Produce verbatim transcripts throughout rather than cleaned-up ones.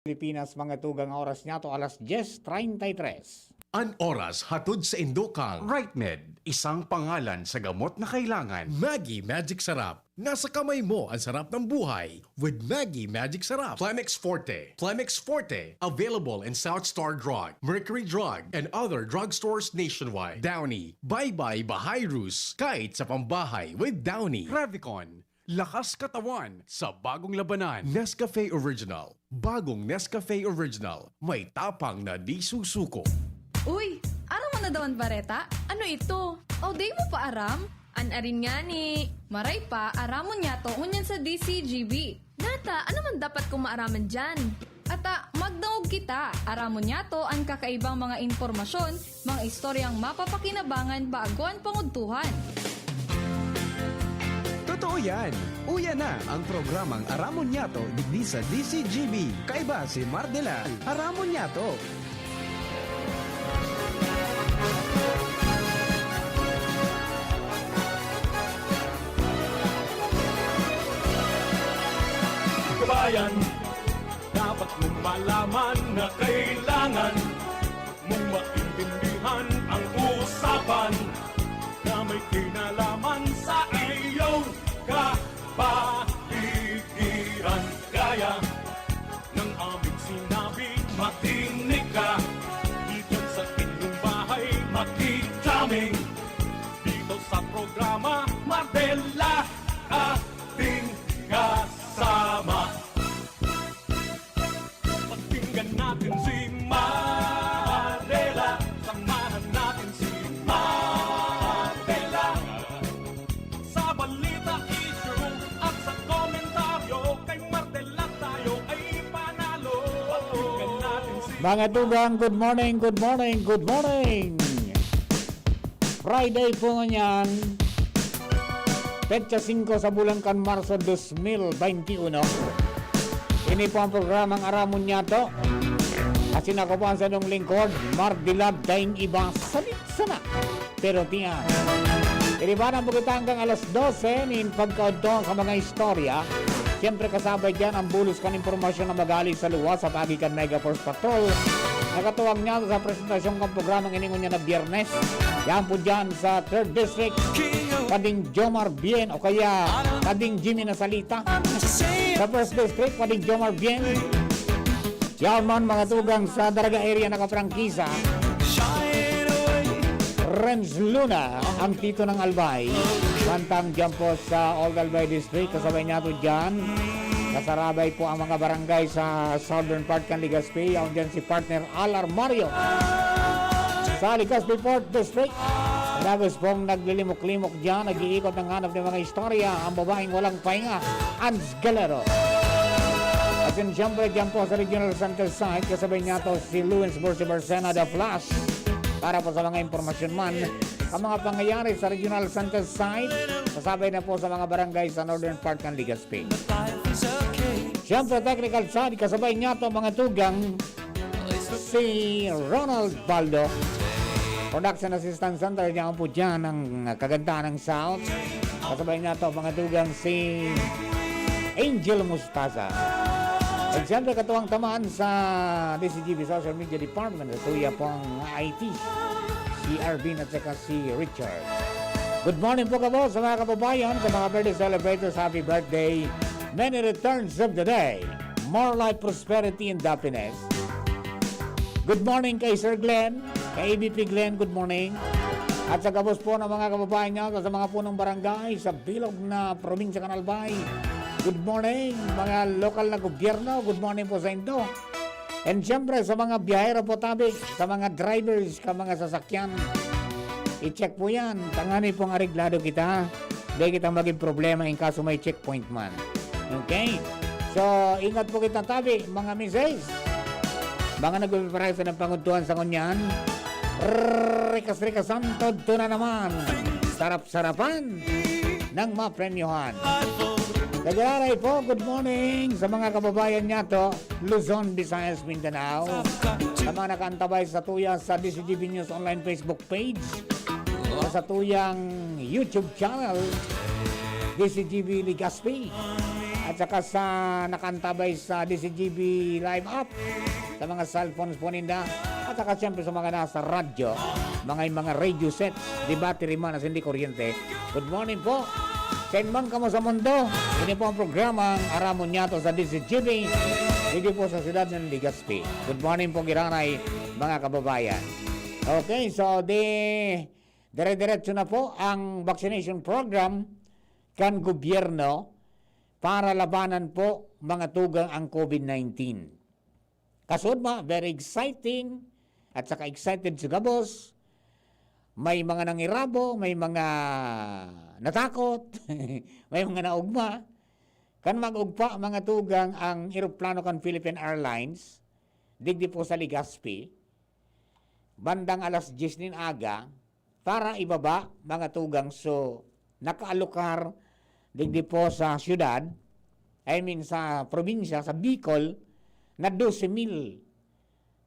Pilipinas, mga tugang, oras niyato, alas dyes treinta y tres. An oras hatod sa indo kan Right Med, isang pangalan sa gamot na kailangan. Maggi Magic Sarap. Nasa kamay mo ang sarap ng buhay with Maggi Magic Sarap. Plemex Forte. Plemex Forte. Available in South Star Drug, Mercury Drug, and other drugstores nationwide. Downy. Bye-bye Bahayrus. Kahit sa pambahay with Downy. Revicon. Lakas katawan sa bagong labanan. Nescafe Original. Bagong Nescafe Original. May tapang na di susuko. Uy, aram mo na daw an bareta? Ano ito? O, di mo pa aram? An arin ngani. Maray pa, aramon niyato ngunyan sa D C G B. Nata, ano man dapat kong maaraman diyan? Ata, magdangog kita. Aramon niyato an kakaibang mga impormasyon, mga istoryang mapapakinabangan bago an pangudtuhan. Totoo yan! Uya na ang programang Aramon Niyato digdi sa D C G B. Kaiba si Mar Dela. Aramon Niyato. Kabayan, dapat mong malaman na kailangan mong maintindihan ang usapan na may kinalaman sa iyong kapaligiran. Kaya ng aming sinabi, makinig ka. Dito sa inyong bahay, makikita kami. Dito sa programa, Mar Dela, ating kasama. Pakinggan natin si Mar Dela. Samahan natin si Mar Dela. Sa balita, issue at sa komentaryo, kay Mar Dela tayo ay panalo. Pakinggan natin si Mga tugang, good morning, good morning, good morning! Friday po ngunyan, petsa singko sa bulan kan Marso dos mil baynti uno. Ini po ang programang Aramon Niyato. Asin ako po ang sa inyong lingkod, Mar Dela, daing iba, salit sana. Pero tiyan. Iribanan po kita hanggang alas dose nin pagkaudto sa mga istorya. Siyempre, kasabay dyan ang bulos kan impormasyon na magaling sa luwas sa paagi kan Mega Force Patrol. Nakatuwang niya sa presentasyong kan programang ini ngunyan na Biyernes. Yan po dyan sa Third District, Pading Jomar Bien o kaya Pading Jimmy Nasalita. Sa First District, Pading Jomar Bien. Yan man, mga tugang sa Daraga area nakaprangkisa. Renz Luna, ang Tito ng Albay. Mantang dyan po sa Old Albay District, kasabay niya to dyan. Kasarabay po ang mga barangay sa southern part kan Legazpi. Yaon dyan si partner Al Armario. Sa Legazpi Fourth District, dagos pong naglilimok-limok dyan, nag-iikot ng hanap ng mga istorya, ang babaeng walang pahinga, Ans Galero. At yun, siyempre, dyan po sa Regional Center site, kasabay niya to si Luis Borsi Barcena, The Flash. Para po sa mga impormasyon man, ang mga pangyayari sa Regional Center site, kasabay na po sa mga barangay sa northern part ng Legazpi. Siyempre, technical side, kasabay niya to, mga tugang, si Ronald Baldo. Production Assistant Center, diyan po dyan ang kagandahan ng sound. Kasabay niya to, mga tugang, si Angel Mustaza. At siyempre, katuwang tamaan sa D C G B Social Media Department, sa tuya pong I T, si Arvin at saka si Richard. Good morning po kamo sa mga kababayan, sa mga birthday celebrators, happy birthday. Many returns of the day. More life, prosperity, and happiness. Good morning kay Sir Glenn, kay A B P Glenn, good morning. At sa gabos po ng mga kababayan niya sa mga punong barangay sa bilog na probinsya kan Albay. Good morning, mga lokal na gobyerno. Good morning po sa indo. And siyempre, sa mga biyahero po, tabi, sa mga drivers ka mga sasakyan, i-check po yan. Tanganing pong areglado kita. Di kita maging problema in kaso may checkpoint man. Okay? So, ingat po kita, tabi, mga misis. Mga nagpiprepara sa ng panguntuhan sa ngunyan. Rikas-rikasan, todto na naman. Sarap-sarapan ng mapremyohan. Naglalay po, good morning sa mga kababayan niya to, Luzon, Visayas, Mindanao. Sa mga nakaantabay sa tuya sa D C G B News Online Facebook page, sa tuyang YouTube channel, D C G B Legazpi. At saka sa nakaantabay sa D C G B Live app, sa mga cellphones po ninda. At saka siyempre sa mga nasa radyo, mga, mga radio sets, di battery man as hindi kuryente. Good morning po. Sa man kamo sa mundo, ini po ang programang Aramon Niyato sa D C G B, dito po sa siyudad ng Legazpi. Good morning po, Giranay, mga kababayan. Okay, so di, dire-diretso na po ang vaccination program kan gobyerno para labanan po, mga tugang, ang COVID nineteen. Kasod ma, very exciting, at saka excited sa gabos. May mga nangirabo, may mga natakot, may mga naugma. Kan mag-ugpa, mga tugang, ang eroplano kan Philippine Airlines, digdi po sa Legazpi, bandang alas diyes nin aga, para ibaba, mga tugang. So, nakaalokar digdi po sa siyudad, I mean, sa probinsya, sa Bicol, na dose mil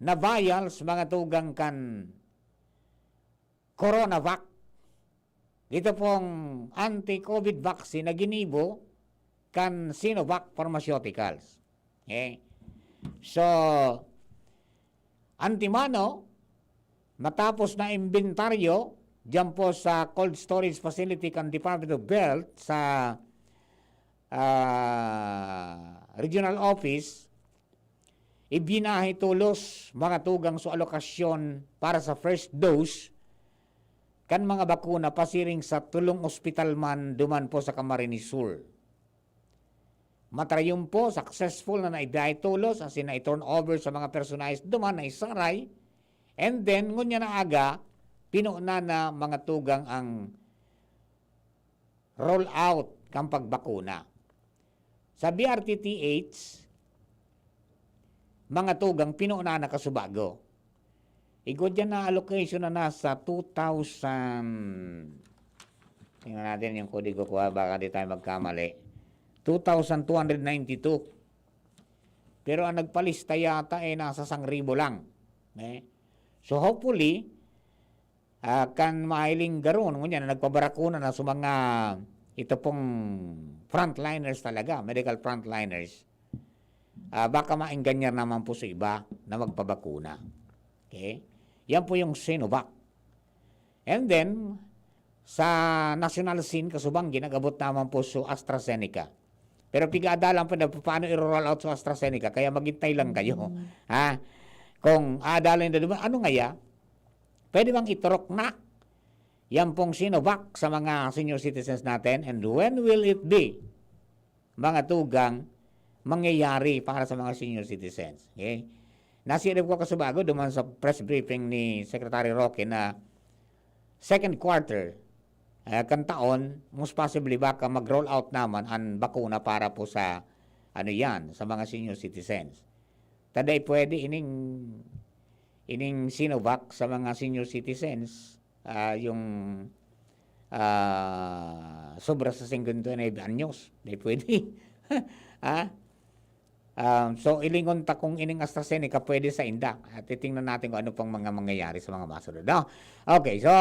na vials, mga tugang, kan Coronavac. Ito pong anti-COVID vaccine na ginibo kan Sinovac Pharmaceuticals. Okay? So, antimano, matapos na imbentaryo diyan po sa cold storage facility kan Department of Health sa, ah, regional office, ibinahi tolos, mga tugang, so alokasyon para sa first dose kan mga bakuna pasiring sa tolong ospital man duman po sa Camarines Sur. Matrayon po, successful na naibiyahe tolos, asin na i-turn over sa mga personahe duman na isaray. And then, ngunyan na aga, pinuna na, mga tugang, ang roll out kan pagbakuna. Sa B R T T H, mga tugang, pinuna na kasubago. Igwa diyan na allocation na nasa two thousand. Tingnan natin yung kodigo ko, ha, baka di tayo magkamali. Two thousand two hundred ninety-two. Pero ang nagpalista yata, eh, nasa sangribo lang. Eh? So, hopefully, ah, kan mahiling garo, ngunyan na nagpabarakuna na sa mga, ito pong frontliners talaga, medical frontliners, ah, baka maenganyar naman po sa iba na magpabakuna. Okay? Yan po yung Sinovac. And then, sa national scene, kasubang, ginagabot naman po sa AstraZeneca. Pero piga-adalan pa na paano i-roll out sa AstraZeneca, kaya maghintay lang kayo. Mm. Ha? Kung aadalan na duman, ano ngaya? Pwede bang iturok na yan pong Sinovac sa mga senior citizens natin? And when will it be, mga tugang, mangyayari para sa mga senior citizens? Okay? Nasirip ko kasubago duman sa press briefing ni Secretary Roque na second quarter, eh, kan taon, most possibly baka mag-roll out naman ang bakuna para po sa, ano yan, sa mga senior citizens. Taday pwede ining, ining Sinovac sa mga senior citizens, ah, yung, ah, sobra sa singkwenta y nuebe anyos. Di pwede. Ha? Um, so, ilingon ta kung ining AstraZeneca pwede sa inda. At titingnan natin kung ano pang mga mangyayari sa mga masunod, no? Okay, so,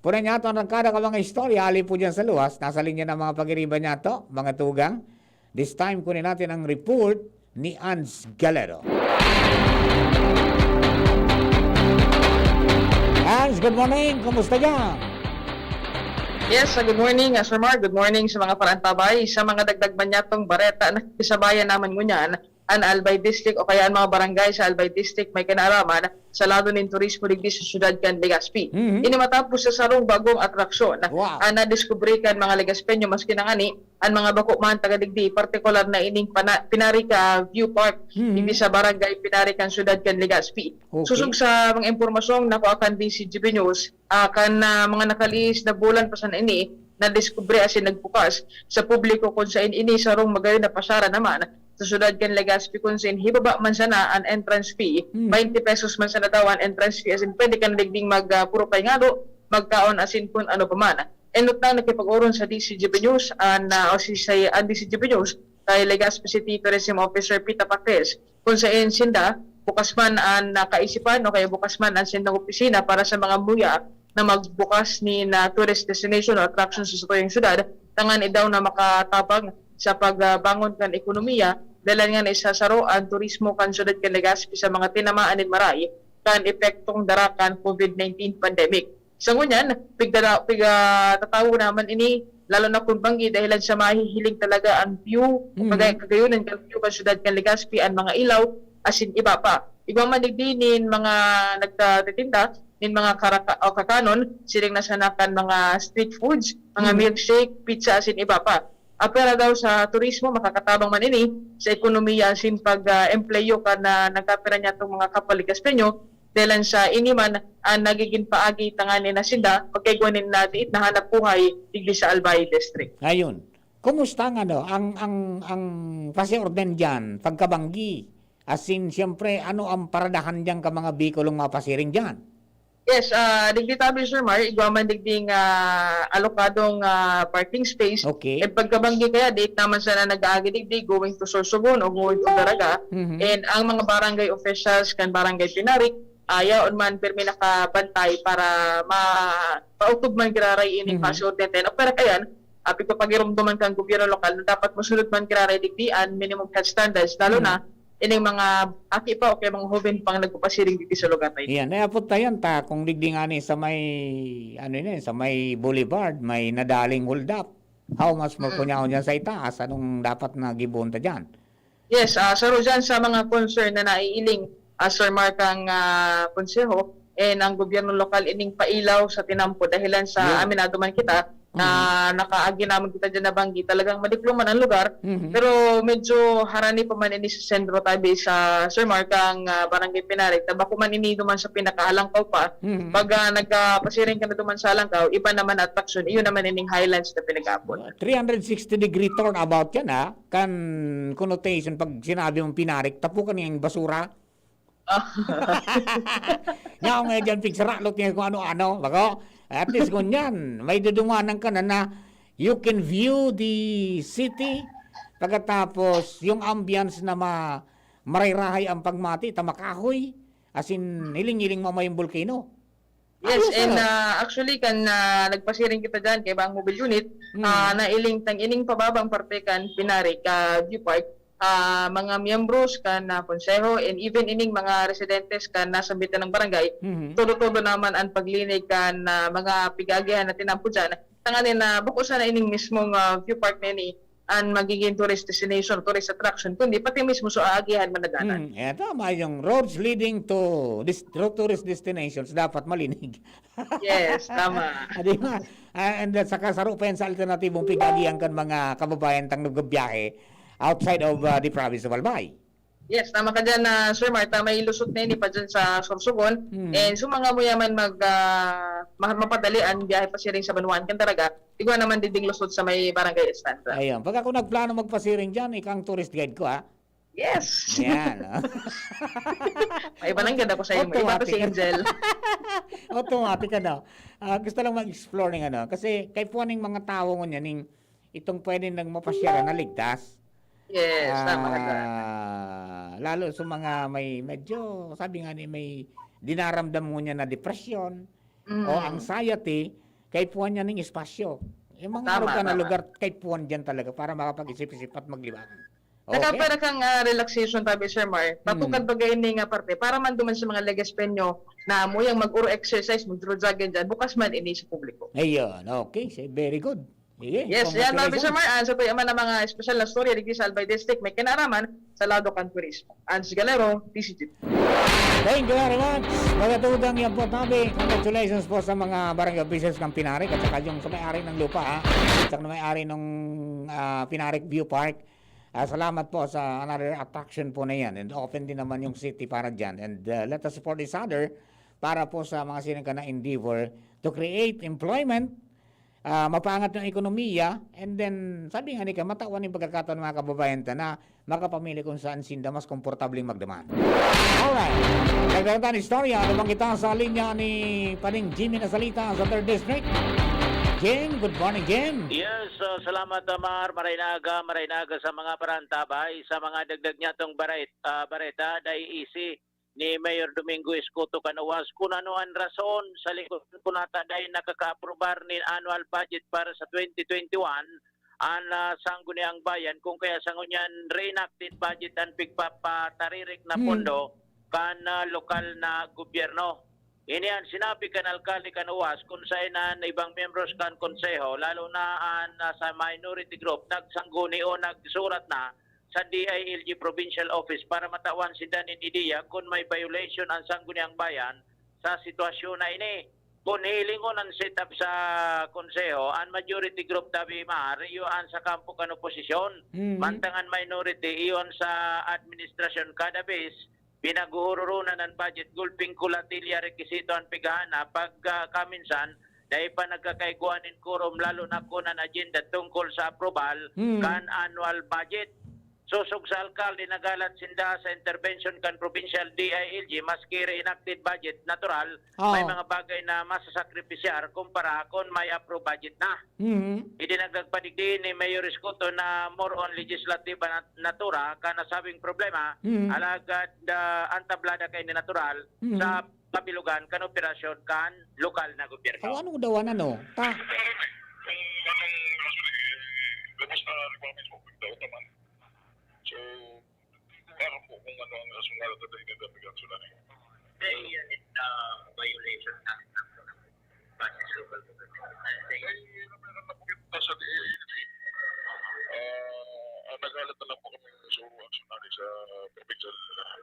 puna niya ito ang rangkada ka mga istorya, hali po dyan sa luwas, nasa linya ng mga pagiriba niya to, mga tugang. This time, kunin natin ang report ni Ans Galero. Ans, good morning. Kumusta dyan? Yes, uh, good morning, uh, Sir Mar. Good morning sa mga parantabay. Sa mga dagdag man yatong bareta, nakisabayan naman ngunyan an Albay District o kaya ang mga barangay sa Albay District may kinaaraman sa lado nin turismo digdi sa siyudad kan Legazpi. Mhm. Ini matapos sa sarong bagong atraksyon Wow. ang nadiskubre kan mga Legazpeño, maski na ngani an mga bako man taga digdi, partikular na ining pana-, Pinarica View Park, Mhm. digdi sa barangay Pinarica kan siyudad kan Legazpi. Okay. Susog sa mga impormasyong nakuha kan D C G B News, ah, kan, ah, mga nakalihis na bulan pa sana ini, nadiskubre asin nagbukas sa publiko kun saen ini sarong magayon na pasyaran naman sa siyudad kan Legazpi, kun saen hibaba man sana an entrance fee, Hmm. twenty pesos man sana daw an entrance fee, asin pwede ka na digding mag, ah, puro paingalo, magkaon asin kun ano pa man. Enot na nakipag-oron sa D C G B News an, ah, o si, sa, an D C G B News kay Legazpi City Tourism Officer Pita Paques, kun saen sinda, bukas man an, ah, kaisipan o kaya bukas man an sindang opisina para sa mga muya na magbukas nin, ah, tourist destination o attraction sa satuyang syudad, tanganing daw na makatabang sa pagbangon kan ekonomiya, dalan nga naisasaro an turismo kan syudad kan Legazpi sa mga tinamaan nin maray kan epektong dara kan COVID nineteen pandemic. Sa ngunyan, pigdada-, pigtatawo naman ini, lalo na kun banggi, dahilan sa mahihiling talaga ang view, o Mm. kagay-, kagayonan kan view kan syudad kan Legazpi, an mga ilaw, asin iba pa. Igwa man digdi nin mga nagtatitinda nin mga karaka-, o kakanon, siring na sana kan mga street foods, mga Mm. milkshake, pizza, asin iba pa. Apwera daw sa turismo, makakatabang man ini sa ekonomiya asin pag, ah, empleyo kan, ah, nagkapira niyatong mga kapwa Legazpeño, dahilan sa ini man an nagigin paagi tanganing sinda pagkaigwa nin natiit na hanap buhay digdi sa Albay District. Ayun. Kumusta ang ano, ang, ang, ang pasiordan diyan, pagkabanggi? As in, siyempre, ano ang paradahan diyan ka mga Bicolong mapasiring diyan? Yes, ah, digdi tabi, Sir Mar, igwa man digdi nga alokadong, ah, parking space. Okay. Eh, pagkabanggi kaya, di naman sana nag-aagi digdi, going to Sorsogon o going to Daraga. Mhm. And ang mga barangay officials kan Barangay Pinarik, ah, yaon man pirmi nakabantay para ma-, pautob man giraray ining Mhm. pasyente. Pero kayan, ah, pigpapagiromdoman kan gobyerno lokal na dapat masunod man giraray digdi an minimum health standards, lalo Mhm. na ining mga aki pa o kaya mga hoben pang nagpapasiring digdi sa lugar na ito. Iyan, eh, apot ta yan ta, kung digdi nga ni sa may, ano yun eh, sa may boulevard, may nadaling hold up. How much more Mm. kung yaon dyan sa itaas? Anong dapat na gibohon ta dyan? Yes, ah, saro dyan sa mga concern na naiiling, ah, Sir Mark, ang, ah, konseho, and ang gobyerno lokal ining pailaw sa tinampo dahilan sa Yun. aminado man kita na Mm. nakaagi naman kita dyan na banggi. Talagang madikloman ang lugar, Mhm. pero medyo harani pa man ini sa sentro tabi sa Sir Mark, ang, ah, Barangay Pinarik. Tabako man ini duman sa pinakahalangkaw pa. Mhm. Pag, ah, nagpasiring ka na duman sa halangkaw, iba naman na atraksyon. Iyon naman ining Highlands na pinag-aapon. Three hundred sixty degree turnabout yan, ha? Kan connotation, pag sinabi mong Pinarik, tapukan niya yung basura. Ah. Nga ako nga dyan, pigsaralot niya kung ano-ano. Bako, at least ngunyan, may dudumanan ka na, na you can view the city. Pagkatapos, yung ambience na ma-, marayrahay ang pagmati, ta makahoy. As in, hiling-hiling mo may volcano. Yes, Ayos, and, ano? ah, actually, kan, ah, nagpasiring kita dyan kay Bang Mobile Unit, Hmm. ah, nailing tang ining pababang parte kan Pinarik, ah, View Park, ah, mga miyembros kan, ah, konseho, and even ining mga residentes kan nasambitan ng barangay, Mhm. todo-todo naman ang paglinig kan, ah, mga pig-aagihan na tinampo dyan. Tanganin na bako sana ining mismong, ah, View Park na ini, an magiging tourist destination, tourist attraction, kundi pati mismo sa aagihan, manadanan. Hmm, eto, mayong roads leading to dis-, to tourist destinations, dapat malinig. Yes, tama. Ah, di ba? Ah, and then, saka saro pa yan sa alternatibong pig-agihan kan mga kababayan tang nagbibiyahe outside of, ah, the province of Albay. Yes, tama ka dyan, ah, Sir Mark. May lusot na ini pa dyan sa Sorsogon. Hmm. And so, mga muyaman mag, ah, ma-, mapadali ang biyahe pasiring sa Banwaan kan Daraga, igwa naman diding lusot sa may Barangay Estanda. Ayun. Pag ako nagplano magpasiring dyan, ika ang tourist guide ko, ha? Yes. Yan, oh. May iba lang ganda ko sa iyo. Iba ko si Automatic. Angel. Automatic, ano? Ah, gusto lang mag-explore ng ano. Kasi kay puwan ng mga tao ngunyan, ning itong pwede nang mapasyalan na ligtas. Yes, tama ka dyan. Ah, lalo sa mga may medyo, sabi nga ni, may dinaramdam ngunyan na depresyon Mm. o anxiety, kay puwan niya ning espasyo. Yung mga Tama, lugar na tama. lugar, kay puwan dyan talaga para makapag-isip-isip at maglibang. Saka Okay. para kang, ah, relaxation, tabi, Sir Mar, Mm. patukan baga ini nga parte, para man duman sa mga Legaspeño na muyang mag-uro exercise, mag-jogging dyan, bukas man ini sa publiko. Ayun, okay. Say, very good. Sige, Yes, yan, tabi, congratulations. Sir Mar, ah, sa tuya man ang mga espesyal na storya digdi sa Albay District, may kinaraman sa lado kan turismo. Ange Galero, T C G. Thank you very much. Mga tugang yan po, tabi. Congratulations po sa mga barangay officials ng Pinarik at saka yung sa may-ari ng lupa, ha? At saka may-ari ng, ah, Pinarik View Park. Ah, salamat po sa another attraction po na yan. And open din naman yung city para dyan. And, ah, let us support each other para po sa mga sining ka na endeavor to create employment, ah, mapaangat yung ekonomiya, and then, sabi nga ni ka, matawan yung pagkakataon ng mga kababayan ta na makapamili kung saan sinda mas komportabling magduman. Alright. Dagdagan tayo ng istorya. Ano bang kita sa linya ni Paring Jimmy na salita sa third District? Jim, good morning, Jim. Yes, uh, salamat, uh, Mar. Maray na aga, maray na aga sa mga parantabay, sa mga dagdag niya tong baret-, uh, bareta, dai isi ni Mayor Domingo Escoto Canoas kun ano an rason sa likod kun ata dai nakakaaprobar nin annual budget para sa twenty twenty-one an, ah, Sangguniang Bayan, kung kaya sa ngunyan reenacted budget an pigpapataririk na Hmm. pondo kan, ah, lokal na gobyerno. Ini an sinabi kan alkalde kan OAS kun saen an ibang miyembros kan konseho, lalo na an, ah, sa minority group, nagsangguni o nagsurat na sa D I L G Provincial Office para matawan sinda nin ideya kun may violation an Sangguniang Bayan sa sitwasyon na ini. Kun hilingon an setup sa konseho, an majority group, Tabi Mar, iyo an sa kampo kan oposisyon. Mhm. Mantang an minority, iyo an sa administrasyon. Kada bes, pinaguhururunan an budget, gulping kulatilla rekisito an pighahanap, pag, ah, kaminsan, dai pa nagkakaigwa nin quorum, lalo na kun an agenda tungkol sa approval Mhm. kan annual budget. Sosog sa alkalde, nagalat sinda sa intervention kan provincial D I L G, maski reenacted budget, natural, Oo. may mga bagay na masasakripisyar kumpara kun may approved budget na. Mhm. Idinagdag pa digdi ni Mayor Escoto na more on legislative na natura kan nasabing problema, Mhm. alagad, ah, an tablada kaini natural Mhm. sa kabilugan kan operasyon kan lokal na gobyerno. O, ano daw an ano? Ta- Kung anong rason, eh, gabos na requirements mo, pwede daw naman. So, para po kung ano ang rason nga natatay na dapat ang tsunami. Kaya yan is, ah, violation na. Base sa local government. Ay, meron na po kita sa D A L G. Ah, ah, naghalat na lang po kami sa action namin sa provincial, ah,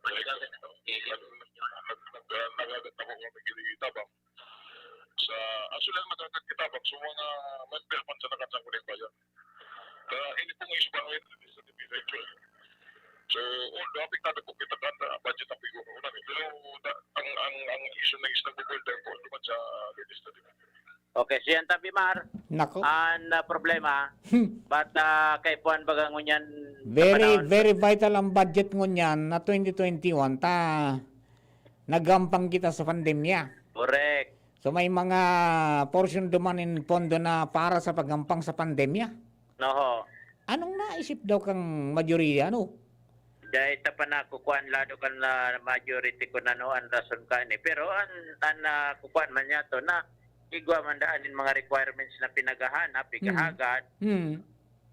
Nag-, nag-, nag-, nag-, naghalat na po kami kay Tabang. Sa, actually, ang naghalat kay Tabang, so mga member man sa Nakatsang Kuning Bayan. Kaya ini pong issue ba, eh, sa division. So, although apektado po kita kan budget ang figure ko na, pero da-, ang, ang, ang issue na is nagbo-boil down po naman sa legislative. Okay, so yan, Tabi Mar. Nako. An, ah, problema, Hmm. but, ah, kaipuhan baga ngunyan sa Very, panahon very vital ang budget ngunyan na twenty twenty-one ta nagampang kita sa pandemya. Correct. So, may mga portion duman in pondo na para sa pagampang sa pandemya. Oho. Anong naisip daw kang majoriya, ano? Dai ta pa nakukuan lado kan, ah, majority kun ano an rason kaini. Pero an, an nakukuan man niya to na igwa man daan nin mga requirements na pinaghahanap, Hmm. pighahagad. Hmm.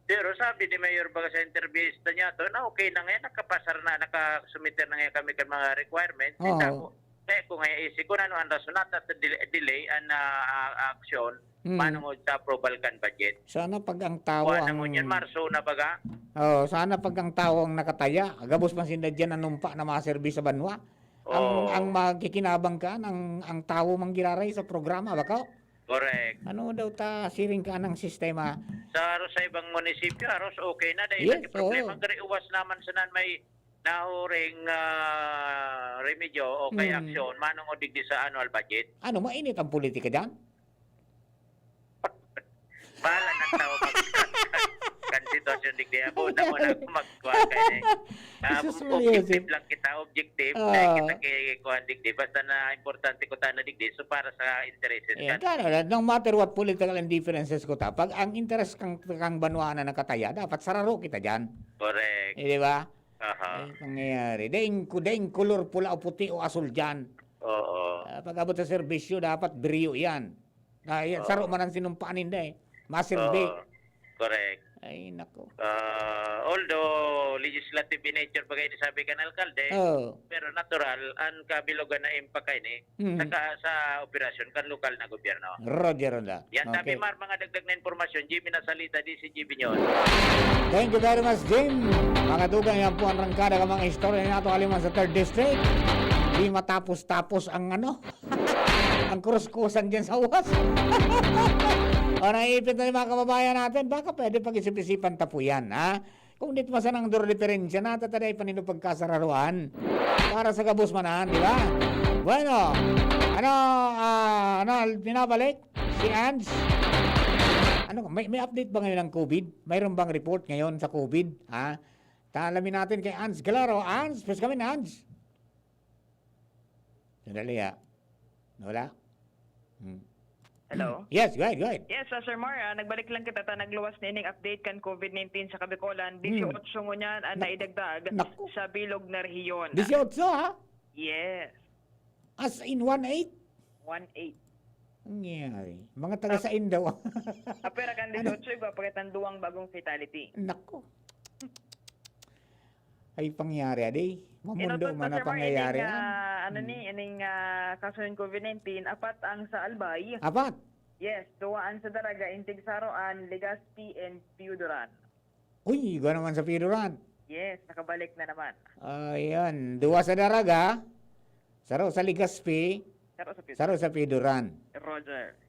Pero sabi ni Mayor baga sa entrevista niya to na okay na ngayon, nakapasar na, nakasumiter na ngayon kami kan mga requirements. Oo. Di ta ko, kaya ko ngayon isip kun ano an rason nata delay, delay an, ah, ah, action. Mm. Manongod sa approval kan budget. Sana pag ang tawo Kuwan na ang ngunyan, Marso na baga. Oh, sana pag ang tawo ang nakataya, gabos man sinda diyan nanumpa na maserbi sa banwa. Ang, Oo. ang magkikinabang kan, ang, ang tawo man giraray sa programa, bako? Correct. Ano daw ta siring kan ang sistema? Sa haros sa ibang munisipyo, haros okay na, dahil Yes, lagi problema, oo. gari uwas naman sanan may nahuring, ah, remedyo o kay Hmm. aksyon, manongod digdi sa annual budget. Ano, mainit ang politika diyan? Bahala na tao mag-, kan sitwasyon digdi. Abo na mo na ako magkuha kay, eh. Ah, Jesus, kung objective Maria, lang kita, objective, Ah. na kita kay kuha digdi. Basta na importante ko ta na digdi, so para sa intereses Ayan, ka. Kaya, no matter what political indifferences ko ta, pag ang interes kang, kang banwa na nakataya, dapat sararo kita diyan. Correct. Eh, di ba? Aha. Eh, pangyayari. Daing ku-, daing kulor pula o puti o asul diyan. Oo. Ah, pag-abot sa serbisyo, dapat brio yan. Ah, yan, Oo. saro man ang sinumpaan ninda eh. Masilbi. Oo. Correct. Ay, nako. Ah, although legislative in nature, bagay ni sabi kan alkalde, Oo. pero natural, ang kabilogan na impact kaini, Mm. saka sa operasyon kan lokal na gobyerno. Roger on that. Yan, sabi Okay. Mar, mga dagdag na impormasyon, Jimmy Nasalita, D C G B News. Thank you very much, Jim. Mga dugang, yan po ang rangkada ka mga istorya nato, aliman sa third District. Di matapos-tapos ang ano, ang kuruskusan dyan sa uwas. O, naiipit na yung mga kababayan natin, baka pwede pag-isip-isipan ta po yan, ha? Kung dit masanang duro diferensya, natataday pa nino pagkasararuan. Para sa gabos manahan, di ba? Bueno, ano, ah, ano, binabalik? Si Ange? Ano, may, may update ba ngayon ng COVID? Mayroon bang report ngayon sa COVID? Ha? Ta-, alamin natin kay Ange Galaro. Ange, please come in, Ange. Sandali, ah. Wala? Hmm. Hello? Yes, go ahead, go ahead. Yes, ah, Sir Mar, ah, nagbalik lang kita ta nagluwas na ining update kan COVID nineteen sa Kabicolan. Hmm. Dieciocho ngunyan ang Na-, naidagdag naku. sa bilog na rehiyon. Dieciocho, ha? Yes. As in one eight? One eight. Nangyari. Mga taga Tap- sain daw. Apera kan Ano? Dieciocho, igwa pa kitang duwang bagong fatality. Nako. Ay, pangyari, adi. Mamundo Inutod man na na, sir, mga pangyayari, ining, ah. ah, ano Hmm. ni, ining, ah, kaso ng covid nineteen, apat ang sa Albay. Apat? Yes, duwa an sa Daraga, Intigsaro an Legazpi and Pio Duran. Uy, igwa naman sa Pio Duran. Yes, nakabalik na naman. Ayan, duwa sa Daraga, saro sa Legazpi, Saro sa Pio saro sa Pio Duran. Roger.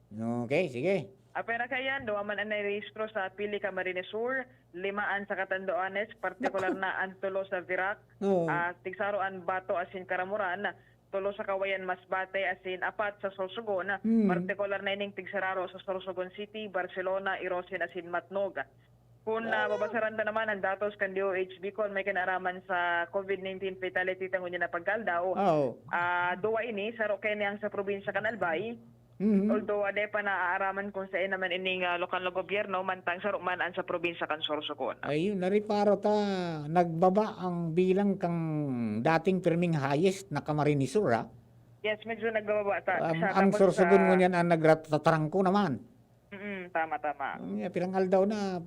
Okay, sige. Apera kayan, duwa man an narehistro sa Pili, Camarines Sur, lima an sa Catanduanes, partikular Naku. na an tulo sa Virac, Oo. ah, Tigsaro an Bato asin Caramoran, tulo sa Cauayan, Masbate, asin apat sa Sorsogon, Hmm. partikular na ining Tigsararo sa Sorsogon City, Barcelona, Irosin asin Matnog. Kun, ah, babasaran ta naman an datos kan D O H Bicol may kinaaraman sa covid nineteen fatality tangod niya na pagkaldaw, Oo. ah, duwa ini, saro kaini ang sa probinsya kan Albay, Mhm. although ade pa naaaraman kung saen naman ining, ah, lokal na gobyerno, mantang saro man an sa probinsya kan Sorsogon. Ayun, nariparo ta, nagbaba ang bilang kan dating pirming highest na Camarines Sur, ah. Yes, medyo nagbababa ta Um, siya. Ang Tapos, Sorsogon ah, ngunyan ang nagratatrangko naman. Mm, tama, tama. Ang, eh, pirang aldaw na,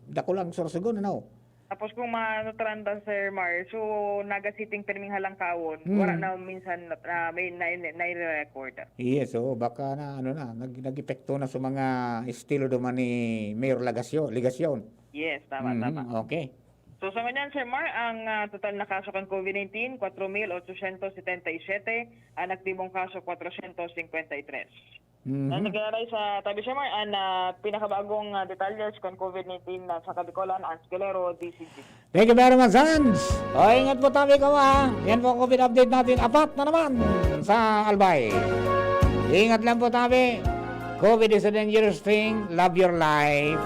dakula ang Sorsogon, ano? Tapos kung maano ta ran ta, Sir Mar, so, Naga City pirming halangkawon, Hmm. wala na minsan na, na may nai-, nai-record. Yes, oo, baka na, ano na, nag-, nag-epekto na sa mga estilo duman ni Mayor Legacion, Legacion. Yes, tama, Mhm, tama. okay. So, sa ngunyan, Sir Mar, ang, ah, total na kaso kan covid nineteen, kwatro mil otsosyentos setenta y siyete, ang aktibong kaso, kwatrosyentos singkwenta y tres. Mhm. Ang nagkalaray sa tabi, Sir Mar, ang, ah, pinakabagong, ah, detalye sa covid nineteen na sa Kabikolan, Angelero, D C G. Thank you very much, Hans. O, ingat po tabi, kawa. Yan po ang covid update natin. Apat na naman sa Albay. Ingat lang po tabi. COVID is a dangerous thing. Love your life.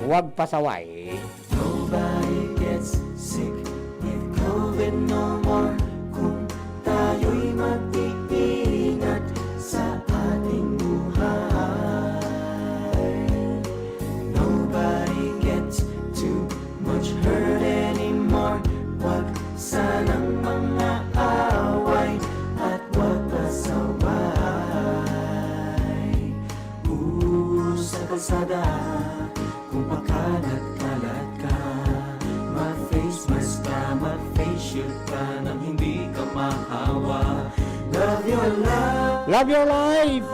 Huwag pasaway. Nobody gets sick with covid no more. Kung tayo'y mag-iingat sa ating buhay, nobody gets too much hurt anymore. Wag sanang mga away at wag pasaway. Usa kalsada, kung pakalat-kalat ka, mag-face mask ka, mag-face shield ka, nang hindi ka mahawa. Love your life. Love your life.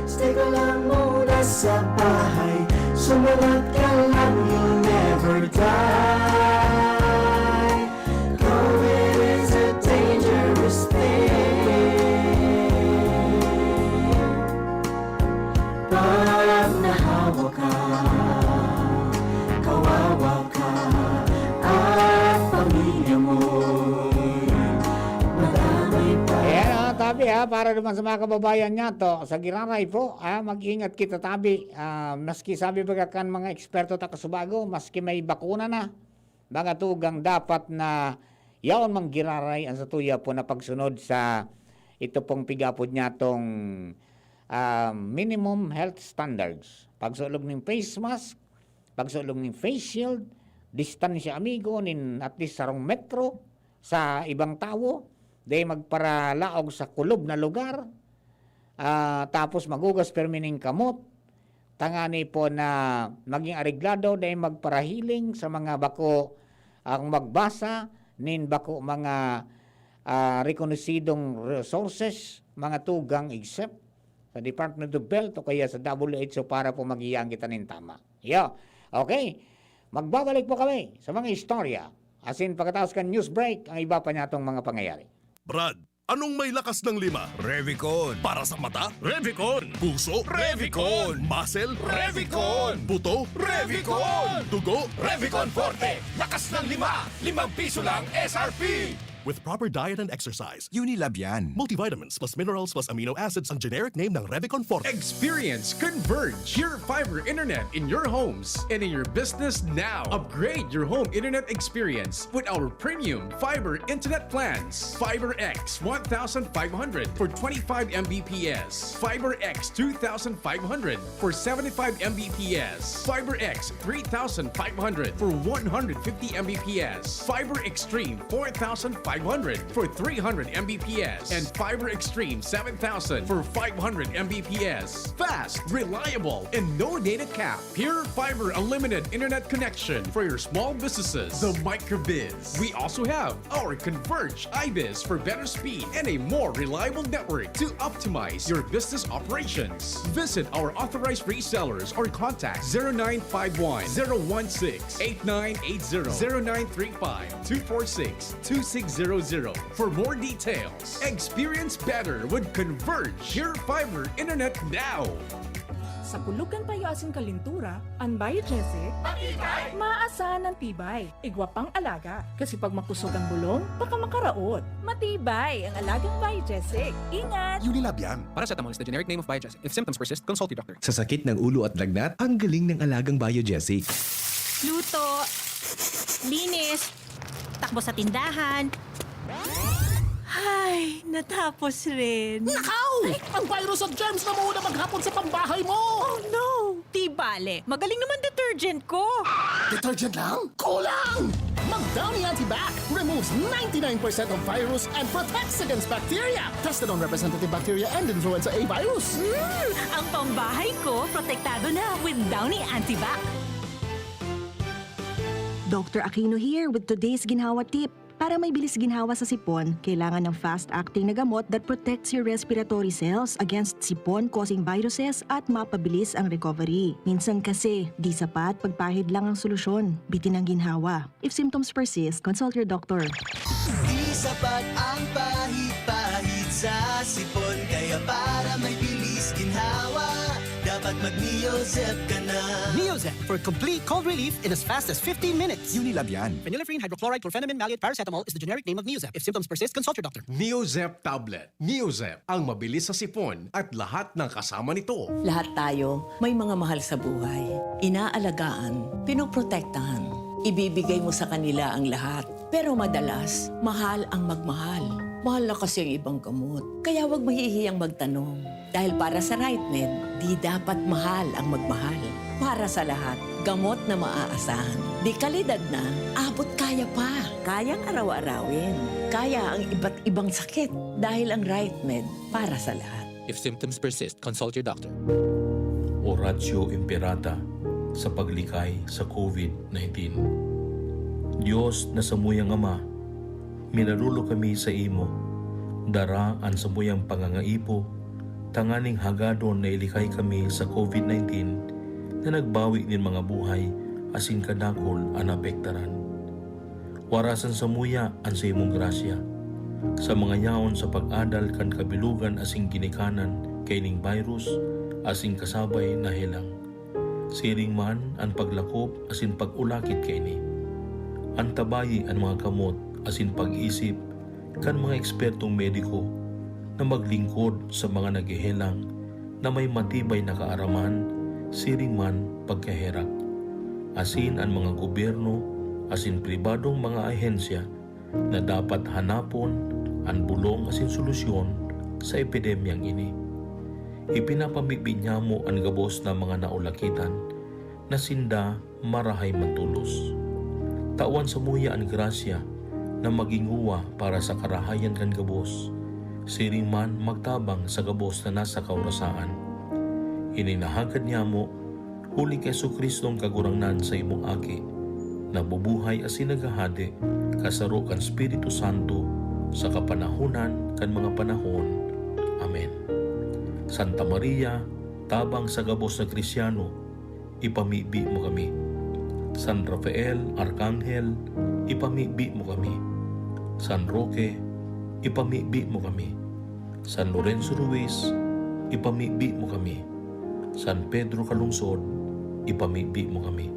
Stay ka lang muna sa bahay. Sumulat ka lang, you'll never die. COVID is a dangerous thing. Pag nahawa ka, kawawa ka, at pamilya mo'y madamay pa. Ayan, ah, tabi, ha, para naman sa mga kababayan niya to, sa Giraray po, ah, mag-ingat kita tabi. Ah, maski sabi baga kan mga eksperto ta kasubago, maski may bakuna na, mga tugang, dapat na yaon man giraray ang satuya po na pagsunod sa ito pong pigapod niya tong, ah, minimum health standards. Pagsulog ning face mask, pagsulog ning face shield, distansya amigo nin at least sarong metro sa ibang tawo, dai magparalaog sa kulob na lugar, ah, tapos maghugas pirmi nin kamot, tangani po na maging areglado, dai magparahiling sa mga bako ang magbasa nin bako mga, ah, rekonosidong resources, mga tugang, except sa Department of Health o kaya sa W H O para po magiyang kita nin tama. Yo, okay. Magbabalik po kami sa mga istorya. Asin pagkatapos kan news break, ang iba pa niya tong mga pangyayari. Brad, anong may lakas ng lima? Revicon. Para sa mata? Revicon. Puso? Revicon. Muscle? Revicon. Buto? Revicon. Dugo? Revicon Forte. Lakas ng lima. Limang piso lang S R P. With proper diet and exercise. Unilab yan. Multivitamins plus minerals plus amino acids ang generic name ng Revicon Forte. Experience Converge, your fiber internet in your homes and in your business now. Upgrade your home internet experience with our premium fiber internet plans. Fiber X one thousand five hundred for twenty-five M B P S. Fiber X two thousand five hundred for seventy-five M B P S. Fiber X three thousand five hundred for one hundred fifty M B P S. Fiber Extreme four thousand five hundred five hundred for three hundred M B P S and Fiber Extreme seven thousand for five hundred M B P S. Fast, reliable, and no data cap. Pure Fiber Unlimited Internet Connection for your small businesses. The Microbiz. We also have our Converge IBIS for better speed and a more reliable network to optimize your business operations. Visit our authorized resellers or contact zero nine five one, zero one six, eight nine eight zero, zero nine three five, two four six, two six zero zero for more details. Experience better with Converge. Your fiber internet now. Sa kulog kan payo asin kalintura, an Biogesic, matibay, maasahan ang tibay. Igwa pang alaga, kasi pag makusog ang bulong, baka makaraot. Matibay ang alagang Biogesic. Ingat! Unilab yan. Paracetamol is the generic name of Biogesic. If symptoms persist, consult your doctor. Sa sakit ng ulo at lagnat, ang galing ng alagang Biogesic. Luto, linis, takbo sa tindahan. Ay, natapos rin. Nakaw! Ang virus at germs na muna maghapon sa pambahay mo! Oh no! Di bale, magaling naman detergent ko. Detergent lang? Kulang! Mag Downy Antibac removes ninety-nine percent of virus and protects against bacteria. Tested on representative bacteria and influenza A virus. Mm, ang pambahay ko, protektado na with Downy Antibac. Doctor Aquino here with today's ginhawa tip. Para may bilis ginhawa sa sipon, kailangan ng fast-acting na gamot that protects your respiratory cells against sipon-causing viruses at mapabilis ang recovery. Minsan kasi, di sapat pagpahid lang ang solusyon. Bitin ang ginhawa. If symptoms persist, consult your doctor. Di sapat ang pahid-pahid sa sipon, kaya para may bilis ginhawa, dapat mag-Neozep ka na. Neozep for complete cold relief in as fast as fifteen minutes. Unilab yan. Phenylephrine hydrochloride chlorphenamine maleate paracetamol is the generic name of Neozep. If symptoms persist, consult your doctor. Neozep tablet. Neozep, ang mabilis sa sipon at lahat ng kasama nito. Lahat tayo may mga mahal sa buhay. Inaalagaan, pinoprotektahan. Ibibigay mo sa kanila ang lahat. Pero madalas, mahal ang magmahal. Mahal na kasi ang ibang gamot. Kaya huwag mahihiyang magtanong. Dahil para sa RightMed, di dapat mahal ang magmahal. Para sa lahat, gamot na maaasahan. Di kalidad na, abot kaya pa. Kayang araw-arawin. Kaya ang iba't ibang sakit. Dahil ang RightMed, para sa lahat. If symptoms persist, consult your doctor. Oratio Imperata sa paglikay sa COVID nineteen. Dios na samuyang Ama, minarulog kami saimo. Dara an samuyang pangangaipo tanganing hagadon na ilikay kami sa COVID nineteen na nagbawi nin mga buhay asin kadakul an naapektaran. Warasan samuya an saimong grasya sa mga yaon sa pag-adal kan kabilogan asin ginikanan kaining virus asin kasabay na helang. Siring man an paglakop asin pag-ulakit kaini. Antabayi an mga kamot asin pag-isip kan mga ekspertong mediko na maglingkod sa mga naghehelang na may matibay na kaaraman, siring man pagkaherak, asin an mga gobyerno asin pribadong mga ahensya na dapat hanapon an bolong asin solusyon sa epidemyang ini. Ipinapamibi niyamo an gabos na mga naulakitan na sinda marahay man tolos. Tawan samuya an grasya na magin nguwa para sa karahayan kan gabos, siring man magtabang sa gabos na nasa kaorasaan. Ini nahagad niyamo huli ki Jesu-Cristo an Kagurangnan, saimong Aki, na bubuhay asin naghahade kasaro kan Espiritu Santo sa kapanahonan kan mga panahon. Amen. Santa Maria, tabang sa gabos na Kristiano, ipamibi mo kami. San Rafael, Arkanghel, ipamibi mo kami. San Roque, ipamibi mo kami. San Lorenzo Ruiz, ipamibi mo kami. San Pedro Calungsod, ipamibi mo kami.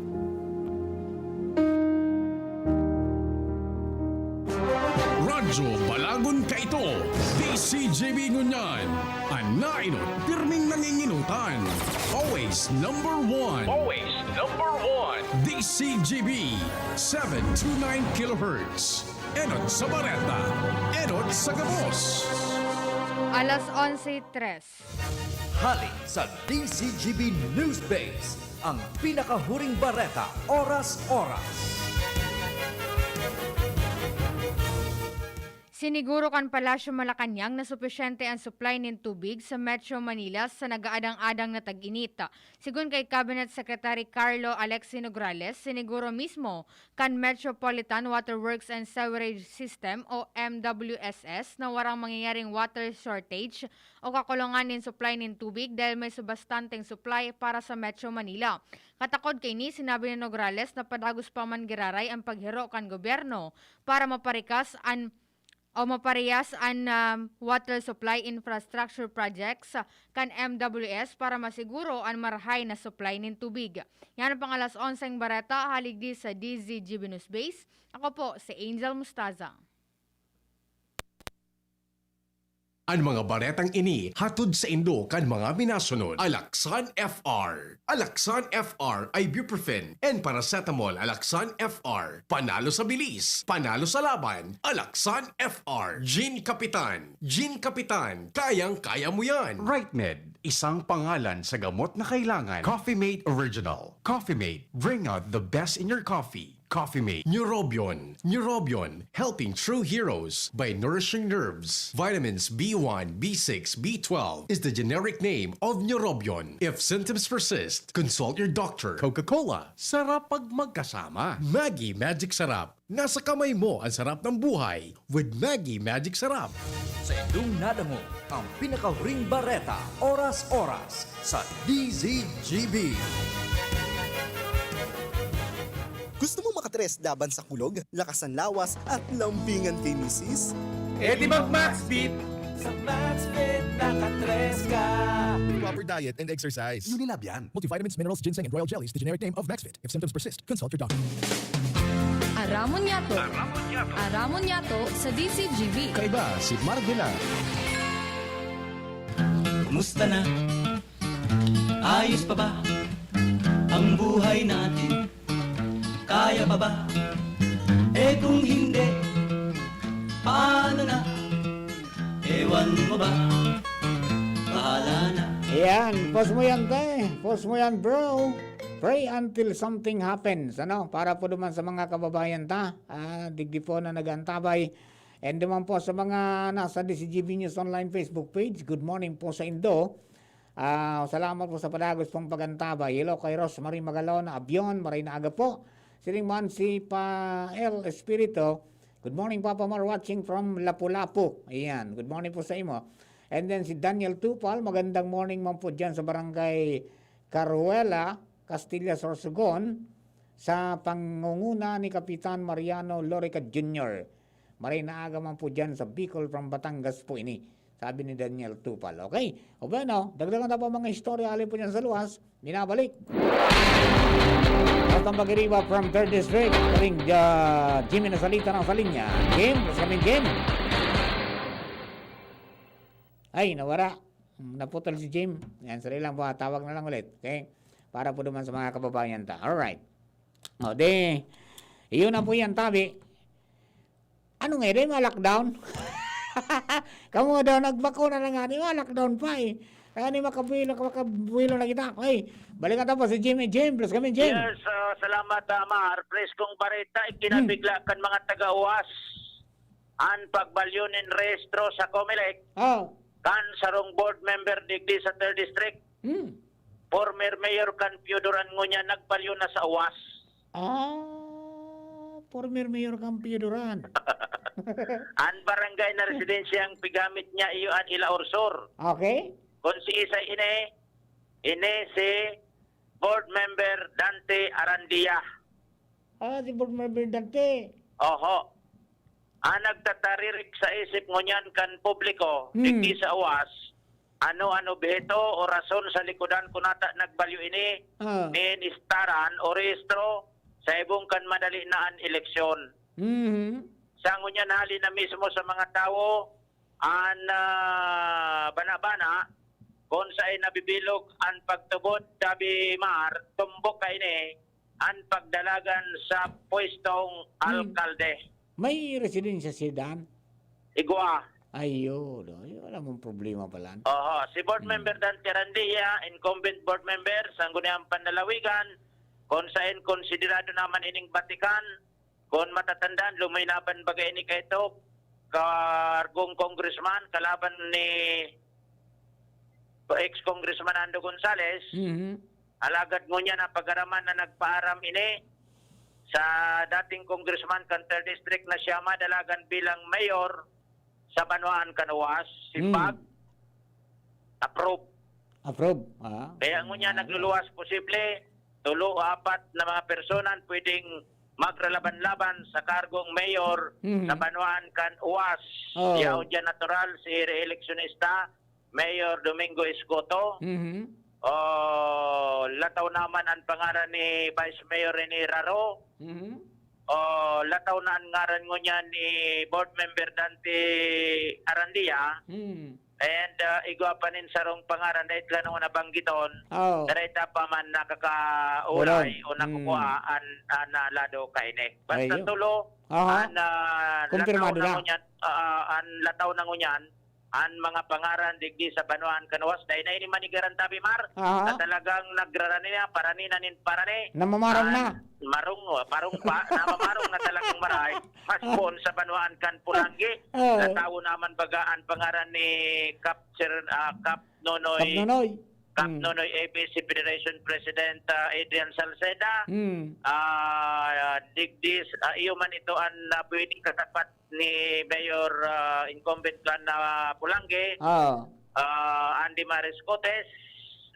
Radyo Balagon Kaito, D C G B Ngunyan, an nainot pirming nanginginotan. Always number one. Always number one. D C G B, seven two nine kilohertz. Enot sa bareta, enot sa gabos. Alas onse tres. Hali sa D C G B News Base, ang pinakahuring bareta, oras-oras. Siniguro kan Palasyo Malacañang na supisyente an supply nin tubig sa Metro Manila sa nagaadang-adang na tag-init. Sigon kay Cabinet Secretary Carlo Alexi Nograles, siniguro mismo kan Metropolitan Water Works and Sewerage System o M W S S na warang mangyayaring water shortage o kakulungan nin supply nin tubig dahil may subastanteng supply para sa Metro Manila. Katakod kaini, sinabi ni Nograles na padagos pa man giraray an paghiro kan gobyerno para maparikas an o maparehas an, um, water supply infrastructure projects kan M W S para masiguro an marahay na supply nin tubig. Yan ang pang alas onseng bareta, haligdi sa D Z G B News Base. Ako po si Angel Mustaza. An mga baretang ini hatod saindo kan mga minasunod: Alaxan F R. Alaxan F R, ibuprofen and paracetamol. Alaxan F R, panalo sa bilis, panalo sa laban. Alaxan F R, Gin Kapitan. Gin Kapitan, kayang-kaya mo yan. Rightmed, isang pangalan sa gamot na kailangan. Coffee Mate Original. Coffee Mate, bring out the best in your coffee. Coffee Mate. Neurobion. Neurobion, helping true heroes by nourishing nerves. Vitamins B one, B six, B twelve is the generic name of Neurobion. If symptoms persist, consult your doctor. Coca-Cola, sarap pag magkasama. Maggi Magic Sarap. Nasa kamay mo ang sarap ng buhay with Maggi Magic Sarap. Sa indong nadangog ang pinakahuring bareta, oras-oras sa D Z G B. Gusto mo makatres laban sa kulog, lakas ng lawas, at lambingan kay misis? E di mag-Maxvit! Sa Maxvit, nakatres ka! Proper diet and exercise. Unilab yan. Multivitamins, minerals, ginseng, and royal jellies, the generic name of Maxvit. If symptoms persist, consult your doctor. Aramon Yato. Aramon Yato sa D Z G B. Kaiba si Marvela. Kumusta na? Ayos pa ba ang buhay natin? Kaya pa ba? Eh, kung hindi, paano na? Ewan mo ba? Bahala na. Ayan, post mo yan, te. Post mo yan, bro. Pray until something happens, ano? Para po naman sa mga kababayan ta, ah, digdi po na nag-aantabay. And naman po sa mga nasa D Z G B News Online Facebook page, good morning po sa indo. Ah, salamat po sa padagos pong pag-antabay. Hello kay Rosemary Magalona Abion, maray na aga po. Siring man si Pa El Espirito, "Good morning, Papa Mar, watching from Lapu-Lapu." Ayan, good morning po sa imo. And then si Daniel Tupal, "Magandang morning man po dyan sa Barangay Caruela, Castilla, Sorsogon, sa pangunguna ni Kapitan Mariano Lorica Junior. Maray na aga man po dyan sa Bicol from Batangas po ini." Sabi ni Daniel Tupal. Okay. O bueno, dagdagan na po mga istorya, alin po dyan sa luwas. Binabalik. At ang pag-iriba from third District, karing, ah, Jimmy na salita ng sa linya. Jim, sa amin, Jim. Ay, nawara. Naputol si Jim. Yan, sarili lang po, ah, tawag na lang ulit. Okay? Para po naman sa mga kababayan ta. Alright. O, di, iyon na po yan, tabi. Ano nga, di ma-lockdown? Kamo daw, nagbakuna na nga, di ma-lockdown pa eh. Kaya ni makabuelo, makabuelo na kita. Ay, balikan ta po si Jimmy. Jim, plus kami, Jim. Yes, ah, salamat, ah, Mar. Preskong bareta, ikinabigla kan mga taga-uwas an pagbalyo nin rehistro sa Comelec Oh, kan sarong board member digdi sa third District. Hmm. Former Mayor Can Pio Duran ngunyan nagbalyo na sa uwas. Ah, former Mayor Can Pio Duran. An barangay na residensyang pigamit niya iyo an Ilaor Sur. Okay. Kun siisay ini, ini si Board Member Dante Arandia. Ah, si Board Member Dante. Oho. Ang nagtataririk sa isip ngunyan kan publiko, Hmm. digdi sa uwas, ano an obheto o rason sa likodan kun ata nagbalyo ini Ah. nin istaran o rehistro sa ibong kan madali na an eleksyon. Mhm. Sa ngunyan hali na mismo sa mga tawo, an, ah, bana-bana, kun saen nabibilog an pagtubod, sabi Mar, tumbok kaini an pagdalagan sa pwestong Hmm. alkalde. May residensya siya dyan? Igwa. Ayun, oh. Ay, wala mong problema pala. Oho, si Board Hmm. Member Dante Randia, incumbent board member, Sangguniang Panlalawigan, kun saen konsiderado naman ining batikan, kun matatandaan, lumaylaban baga ini kay Top. kargong congressman kalaban ni ex-congressman Nando Gonzales. Mhm. Alagad ngunyan napag-araman na nagpaaram ini sa dating congressman kan third District na siya madalagan bilang mayor sa banwaan kan Uwas, simbag, Hmm. approve. Approve, ah. Kaya ngunyan Ah. nagluluwas, posible, tulo o apat na mga persona an pwedeng magralaban-laban sa kargong mayor Mhm. sa banwaan kan Uwas. Oh. Yaon diyan natural si re-eleksyonista, Mayor Domingo Escoto. Mhm. Oh, lataw naman an pangaran ni Vice Mayor Rene Raro. Mhm. Oh, lataw na an ngaran ngunyan ni Board Member Dante Arandia. Mhm. And, ah, igwa pa nin sarong pangaran, dai ta na nabanggiton. Oo. Dai ta pa man nakakauray Walang. o nakukua Mm. an, an, ah, lado kaini. Basta Ayun. tulo, Aha. an, ah, Kumpirmado lataw na na. ngunyan, ah, an lataw na ngunyan, an mga pangaran digdi sa banwaan kan Uwas, dai na ini manigaran tabi, Mar, Aha. na talagang nagrarani na, parani na nin parani. Namamarong An na. marong, parong pa, namamarong na talagang maray. Mas poon sa banwaan kan Pulanggi, Oo. na tawo naman baga an pangaran ni Kap Sir, ah, Kap Nonoy, Kap Nonoy. Kap Hmm. Nonoy A B C Federation President, ah, Adrian Salceda. Hmm. Ah, digdi, ah, iyo man ito an, ah, pwedeng katapat ni Mayor, ah, incumbent kan, ah, Pulanggi, Ah. ah, Andy Mariscotes,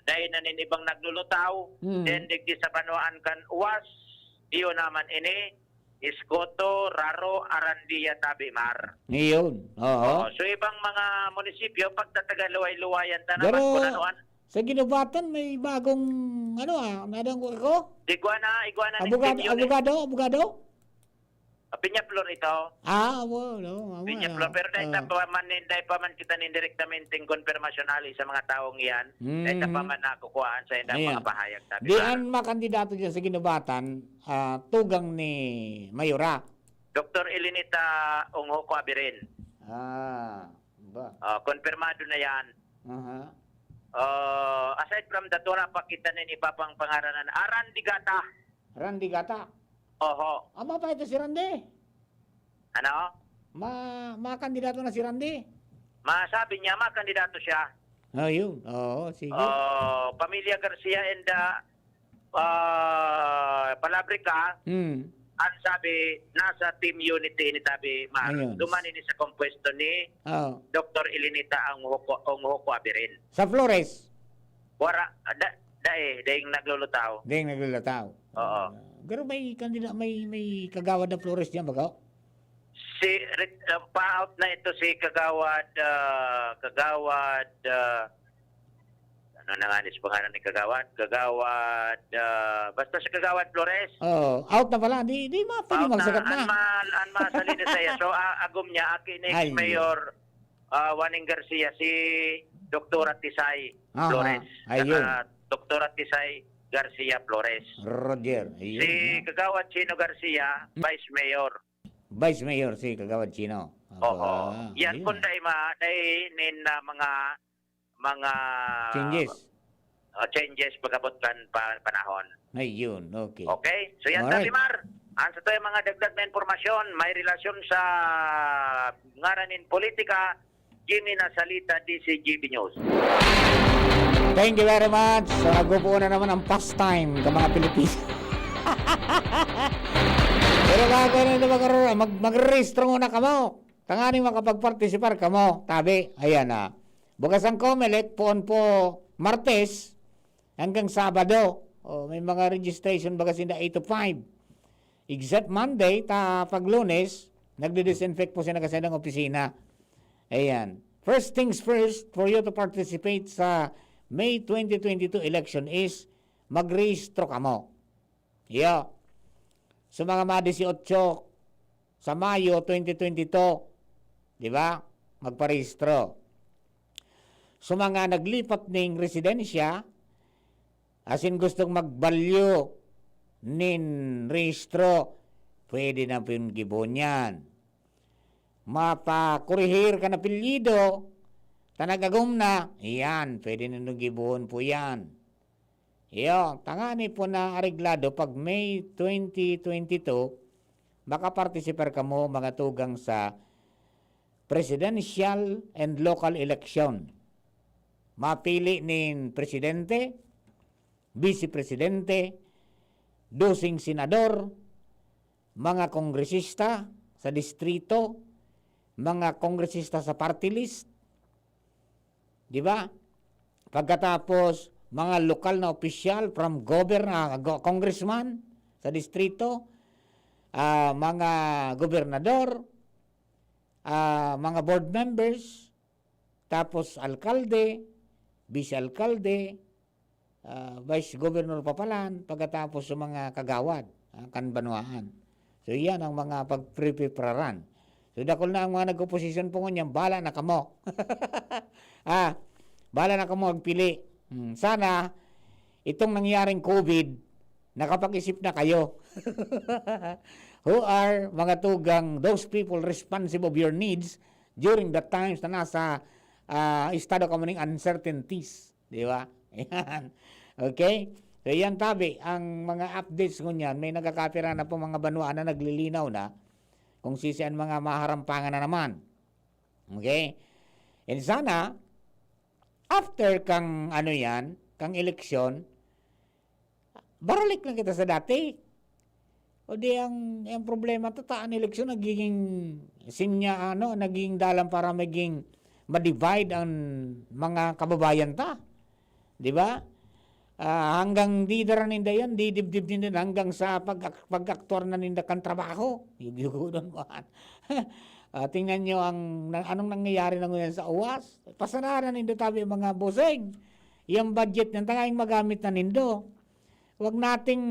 dai na nin ibang naglulutaw. Hmm. Then, digdi sa banwaan kan Uwas, iyo naman ini, Escoto, Raro, Arandia, Tabimar. Iyon. Oo. Oo. So, ibang mga munisipyo, pagtataga luway-luwayan ta naman Pero, kung ano-ano. Sa Guinobatan, may bagong, ano, ah, nadanggo ko? Igwa na, igwa na ning Abogado, Piña Flor. Abogado, abogado? Ah, Piña Flor ito. Ah, awa, no, awa, Piña Flor. Pero dahil ah. pa man, dahil pa man kita nin direktamente konfirmasyon ali sa mga taong iyan, dahil pa Mm. man nakukuhaan sa indang Ayan. mga pahayag, sabi Di ba? An makandidato dyan sa Guinobatan, ah, tugang ni Mayora. Doktor Elinita Unghoco Abirin. Ah, ba? Ah, konfirmado na yan. Aha. Ah, aside from that, wala pa kita nin iba pang pangaranan. Ah, Randy Gata. Randy Gata? Oho. Ama pa ito si Randy? Ano? Ma-, makandidato na si Randy? Masabi niya, makandidato siya. Ayun. Oo, sige. Ah, Pamilya Garcia and, ah, ah, Palabrica, Hmm. ang sabi, nasa Team Unity ni Tabi Mar. Ayun. Duman ini sa kompuesto ni Oo. Doktor Elinita Unghoco, Unghoco Abirin. Sa Flores? Wara, da, da eh, daing naglulutaw. Daing naglulutaw. Oo. Ah, pero may kandida, may, may kagawad na Flores diyan, baga? Si, re-, uh, pa-out na ito si Kagawad, ah, Kagawad, ah, ano na nga ni si pangalan ni Kagawad? Kagawad, ah, basta si Kagawad Flores. Oo, out na pala. Di, di ma-, pwede Out na. magsagat na. An ma-, an masalita saya. So, ah, agom niya, aki ni Ay. Mayor, ah, Waning Garcia, si Doktora Tisay Aha, Flores. ayun. Saka Doktora Tisay Garcia Flores. Roger, ayun, Si no? Kagawad Chino Garcia, Hmm. Vice Mayor. Vice Mayor si Kagawad Chino. Oho. Aba, Yan ayun. kung dai ma-, dai nin, ah, mga, mga Changes. ah, changes pag-abot kan pa-, panahon. Ayun, okay. Okay? So, yan, Alright. Tabi Mar. Ang sa to yung mga dagdag na impormasyon, may relasyon sa ngaran nin politika, Jimmy Nasalita, D C G B News. Thank you very much. So, nagpupuon na naman ang pastime ka mga Pilipino. Pero bago na ito, mag-, mag-, mag-rehistro muna kamo. Tanganing makapag-participar kamo. Tabi, ayan na. Bukas ang Comelec, poon po Martes hanggang Sabado. O, may mga registration baga sinda eight to five. Except Monday, ta pag Lunes, nagdi-disinfect po sila kasi ng opisina. Ayan. First things first, for you to participate sa May twenty twenty-two election is magrehistro kamo. Iyo. Sa mga ma-dieciocho sa Mayo twenty twenty-two, di ba? Magparehistro. Sa mga naglipat ning residensya, asin gustong magbalyo nin rehistro, pwede na pong gibohon yan. Mapakorehir kan apelyido, ta nag-agom na, iyan, pwede na nung gibohon po yan. Iyo, tangani po na areglado pag May twenty twenty-two, makapartisipar kamo mga tugang sa presidential and local election. Mapili nin presidente, vice presidente, doseng senador, mga kongresista sa distrito, mga kongresista sa party list, di ba? Pagkatapos, mga lokal na opisyal, from govern-, ah, go-, congressman sa distrito, ah, mga gobernador, ah, mga board members, tapos alkalde, vice alkalde, ah, vice governor pa palan, pagkatapos sa mga kagawad, ah, kan banwaan. So, iyan ang mga pagpreprepararan. So, dakul na ang mga nag-oposisyon po ngunyan, bala na kamo. Ah, bala na kamo magpili. Hmm, sana, itong nangyaring covid, nakapag-isip na kayo. Who are mga tugang, those people responsive of your needs during the times na nasa, ah, estado ka mo ning uncertainties. Di ba? Ayan. Okay? So, yan tabi, ang mga updates ngunyan, may nagkakapira na po mga banwa na naglilinaw na kung sisian mga maharampangan na naman. Okay? And sana, after kang ano yan, kang eleksyon, baralik lang kita sa dati. O di ang, ang problema, tata, ang eleksyon nagiging sinya, ano, nagiging dalan para maging ma-divide ang mga kababayan ta. Di ba? Ah, hanggang di dara ninda yan, di dibdib ninda hanggang sa pag-, pag-aktuar na ninda kan trabaho. Yugyugodon mo, ah. Ah, tingnan nyo ang, na-, anong nangyayari na ngayon sa uwas. Pasanaran nindo tabi, mga bossing. Yung budget niyan, tangayang magamit na nindo. Wag nating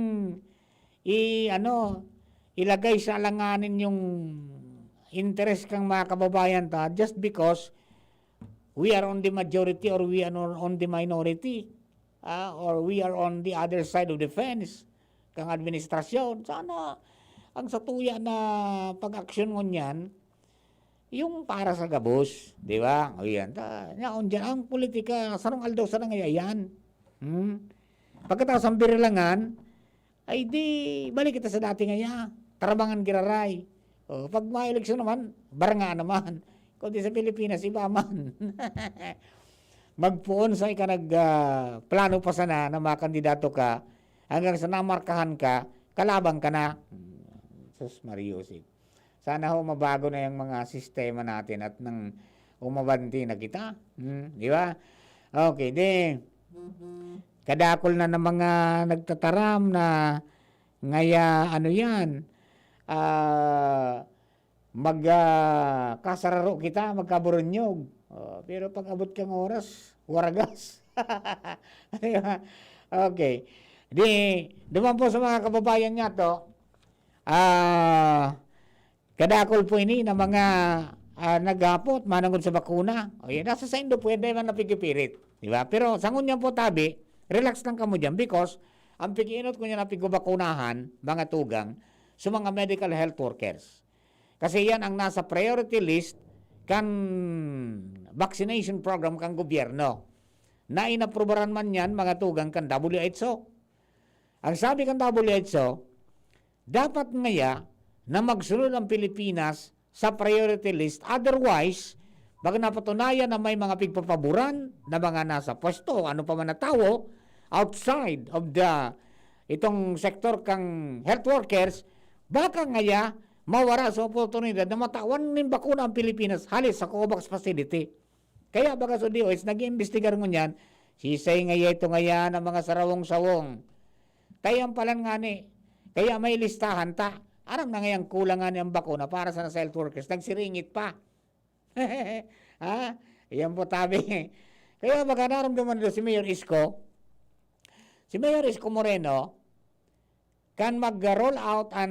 i-, ano, ilagay sa alanganin yung interes kang mga kababayan ta just because we are on the majority or we are on, on the minority, ah, or we are on the other side of the fence kang administrasyon. Sana ang satuya na pag-aksyon ngunyan, yung para sa gabos, di ba? O yan, ta, yaon dyan. Ang politika, sarong aldaw sana ngaya yan. Hmm? Pagkatapos ang birilangan, ay di, balik kita sa dati ngaya. Tarabangan giraray. O, pag may eleksyon naman, baranga naman. Kundi sa Pilipinas, iba man. Magpoon sa ika nag, ah, plano pa sana na makandidato ka, hanggang sa namarkahan ka, kalaban ka na. Sus, Mario Jose. Sana ho mabago na yung mga sistema natin at nang umabanti na kita. Hmm, di ba? Okay, di, kadakol na ng mga nagtataram na ngaya, ano yan, ah, mag, ah, kasararo kita, magkaburunyog. Oh, pero pag abot kang oras, waragas. Di ba? Okay. Di, duman po sa mga kababayan nga to, ah, kadakol po ini na mga, ah, naghapot manangod sa bakuna. O yan, nasa saindo po yan, dahil man napigipirit. Di ba? Pero sa ngunyan po, tabi, relax lang kamo dyan because ang pigiinot ko niya na pigbabakunahan, mga tugang, sa mga medical health workers. Kasi yan ang nasa priority list kan vaccination program kan gobyerno na inaprubaran man yan, mga tugang, kan W H O. Ang sabi kan W H O, dapat ngaya na magsunod ang Pilipinas sa priority list. Otherwise, pag napatunayan na may mga pigpapaboran na mga nasa pwesto, ano pa man na tawo, outside of the, itong sektor kang health workers, baka ngaya mawara sa oportunidad na matawan nin bakuna ang Pilipinas hali sa COVAX facility. Kaya baga sa D O H, nag-iimbestigar ngunyan, sisay ngaya ito ngaya ng mga sarawong-sawong. Kaya ang palan ngani, kaya may listahan ta. Aram na ngayang kulang ngani ang bakuna para sa nasa health workers. Nagsiringit pa. Ha? Iyan po tabi. Kaya baga naramdaman nila si Mayor Isko, si Mayor Isko Moreno, kan mag-roll out an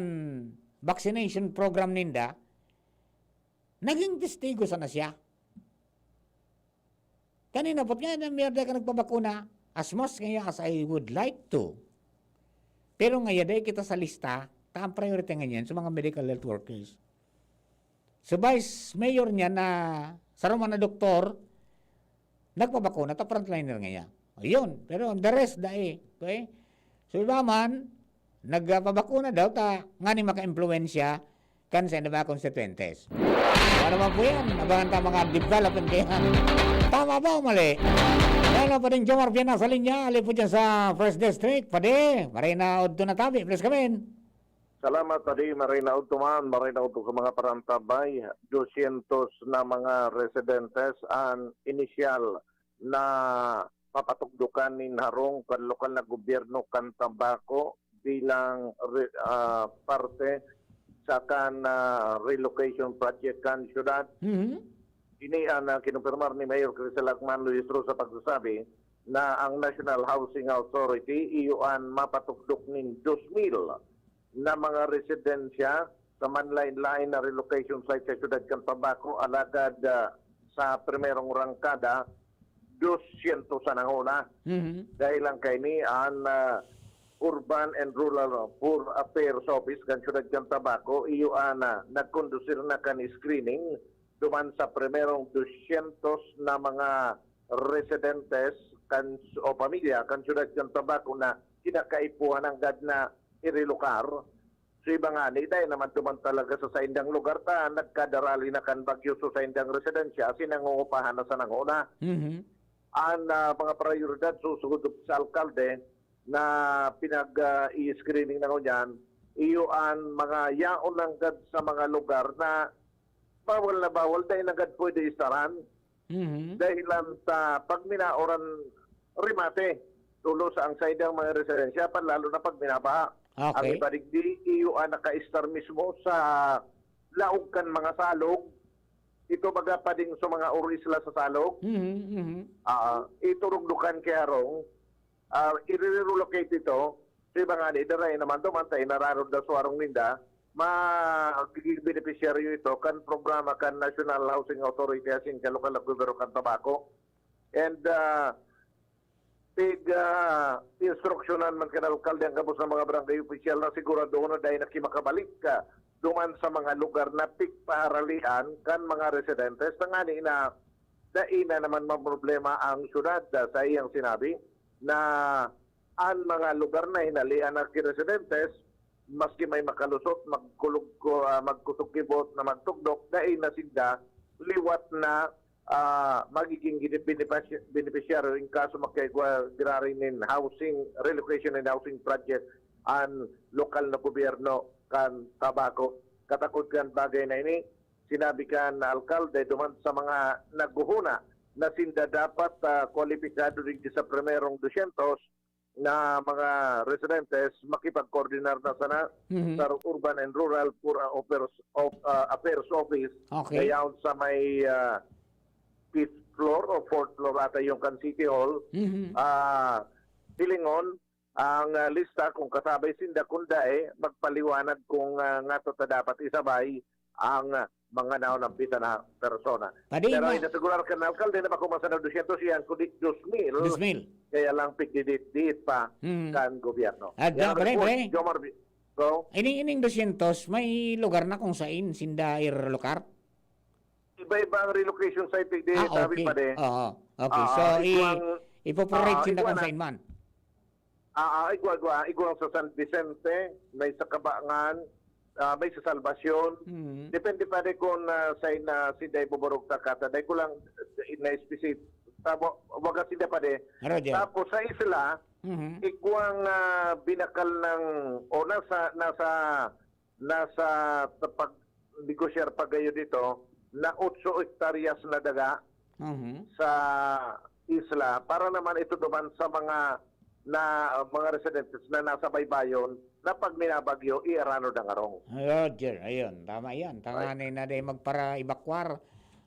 vaccination program ninda, naging testigo sana siya. Kanina, pot nga na, miyerda ka nagpabakuna. As much ngayon as I would like to, pero ngaya dai kita sa lista, ta ang priority ngunyan sa mga medical health workers. So, vice mayor niya na sarong mga doktor, nagpabakuna, ta frontliner ngaya. Ayun, pero the rest, dai. Okay? So, iba man, nagpabakuna daw, ta ngani maka-impluwensya kan sa iba constituentes. Ano man po yan, abangan ta mga development kaya. Tama ba o mali? Yan ang pa rin Jomar Viana sa linya, ali po dyan sa First District. Padi, maray na udto na tabi, please come in. Salamat, Padi. Maray na udto man, maray na udto sa mga parantabay. Dosyentos na mga residentes an inisyal na papatugdokan nin harong kan lokal na gobyerno kan Tabaco bilang re-, ah, parte sa kan, ah, relocation project kan syudad. Mhm. Ini an, ah, kinumpirmar ni Mayor Crisel Akman Luis Rosa pagsasabi na ang National Housing Authority iyo an mapatugdok nin dos mil na mga residensya sa manlain-lain na relocation site sa syudad kan Tabaco, alagad, ah, sa primerong rangkada, dosyentos an nanguna. Mhm. Dahil lang kaini, an, ah, Urban and Rural Poor Affairs Office kan syudad kan Tabaco, iyo an, ah, nagkondusir na kan screening duman sa primerong dosyentos na mga residentes kan, o pamilya kan syudad kan Tabaco na kinakaipuhan nanggad na irelokar. So, iba ngani, dai naman duman talaga sa saindang lugar ta nagkadarali na kan bagyo sa saindang residensya asin nangungupahan na sa nanguna. Mhm. An, ah, mga prayoridad susugod sa alkalde na pinag, ah, i-screening na ngunyan, iyo an mga yaon nanggad sa mga lugar na bawal na bawal, dai nanggad pwede istaran. Mhm. Dahil lang sa pagminaoran remate, tulos ang saindang mga residensya, panlalo na pag minabaha. Ang Okay. iba digdi, iyo ang nakaistar mismo sa laog kan mga salog. Ito baga pading sa mga oro isla sa salog. Mhm, mhm. Ah, iturugdukan kay harong. Ah, i-relocate ito. Sa iba ngani, daray naman to, mantay, nararon da suwarong ninda. Magiging benepisyaryo ito kan programa kan National Housing Authority asin kan lokal na gobyerno kan Tabaco. And, ah, pig, ah, instruksyonan man kan alkalde ang gabos na mga barangay opisyal na siguradohon na dai na ki makabalik ka duman sa mga lugar na pigpaharalian kan mga residentes. Tangani na dai na naman maproblema ang syudad, ah, sa iyang sinabi na an mga lugar na hinalian na ki residentes, maski may makalusot, magkulog ko, ah, magkusog kibot na magtugdok, dai na sinda liwat na, ah, magiging gini-, benepisy-, benepisyaryo in kaso magkaigwa giraray nin housing, relocation and housing project an lokal na gobyerno kan Tabaco. Katakod kan bagay na ini, sinabi kan alkalde duman sa mga naghuhuna na sinda dapat, ah, kwalipikado digdi sa primerong dosyentos na mga residentes, makipagkoordinar na sana Mhm. sa Urban and Rural Poor Affairs of, ah, Affairs Office, Okay. na yaon sa may, ah, fifth floor o fourth floor ata yung kan City Hall. Mhm. Ah, hilingon ang, ah, lista kung kasabay sinda, kung dai, magpaliwanag kung, ah, ngato ta dapat isabay ang, ah, mga naonampitan na persona. Padi Pero ma- inasegurar kan alkalde na bako man sana dosyentos, iyan kundi dos mil. Dos mil. Kaya lang pigdidit-dit pa Hmm. kan gobyerno. Ah, Yan ang pre, report, pre. Jomar Vi-, Go. Ining, ining dosyentos, may lugar na kung sain sinda irelokar? Iba-iba ang relocation site, di Ah, tabi okay. pa din. Oo. Okay. Ah, So, i-, igwang, ipoprorate ah, sinda igwa kung na. sain man. Ah, ah, igwa, igwa, igwa sa San Vicente, may sa Cabangan, ah, may sa Salvacion. Mm. Depende pa rin kung, ah, sa ina, si Day Buburog Takata. Dahil ko lang, eh, na-specific. Tabo, waga sila pa rin. Roger. Tapos sa isla, Mhm. igwang, ah, binakal ng, o nasa, nasa, nasa tapag-, negosyar pa gayo dito, na otso hektaryas na daga Mhm. sa isla para naman ito duman sa mga na mga residentes na nasa baybayon na pag minabagyo, iarano dangarong. Roger, ayun, tama yan. Tangani na dahil magpara-evacuar,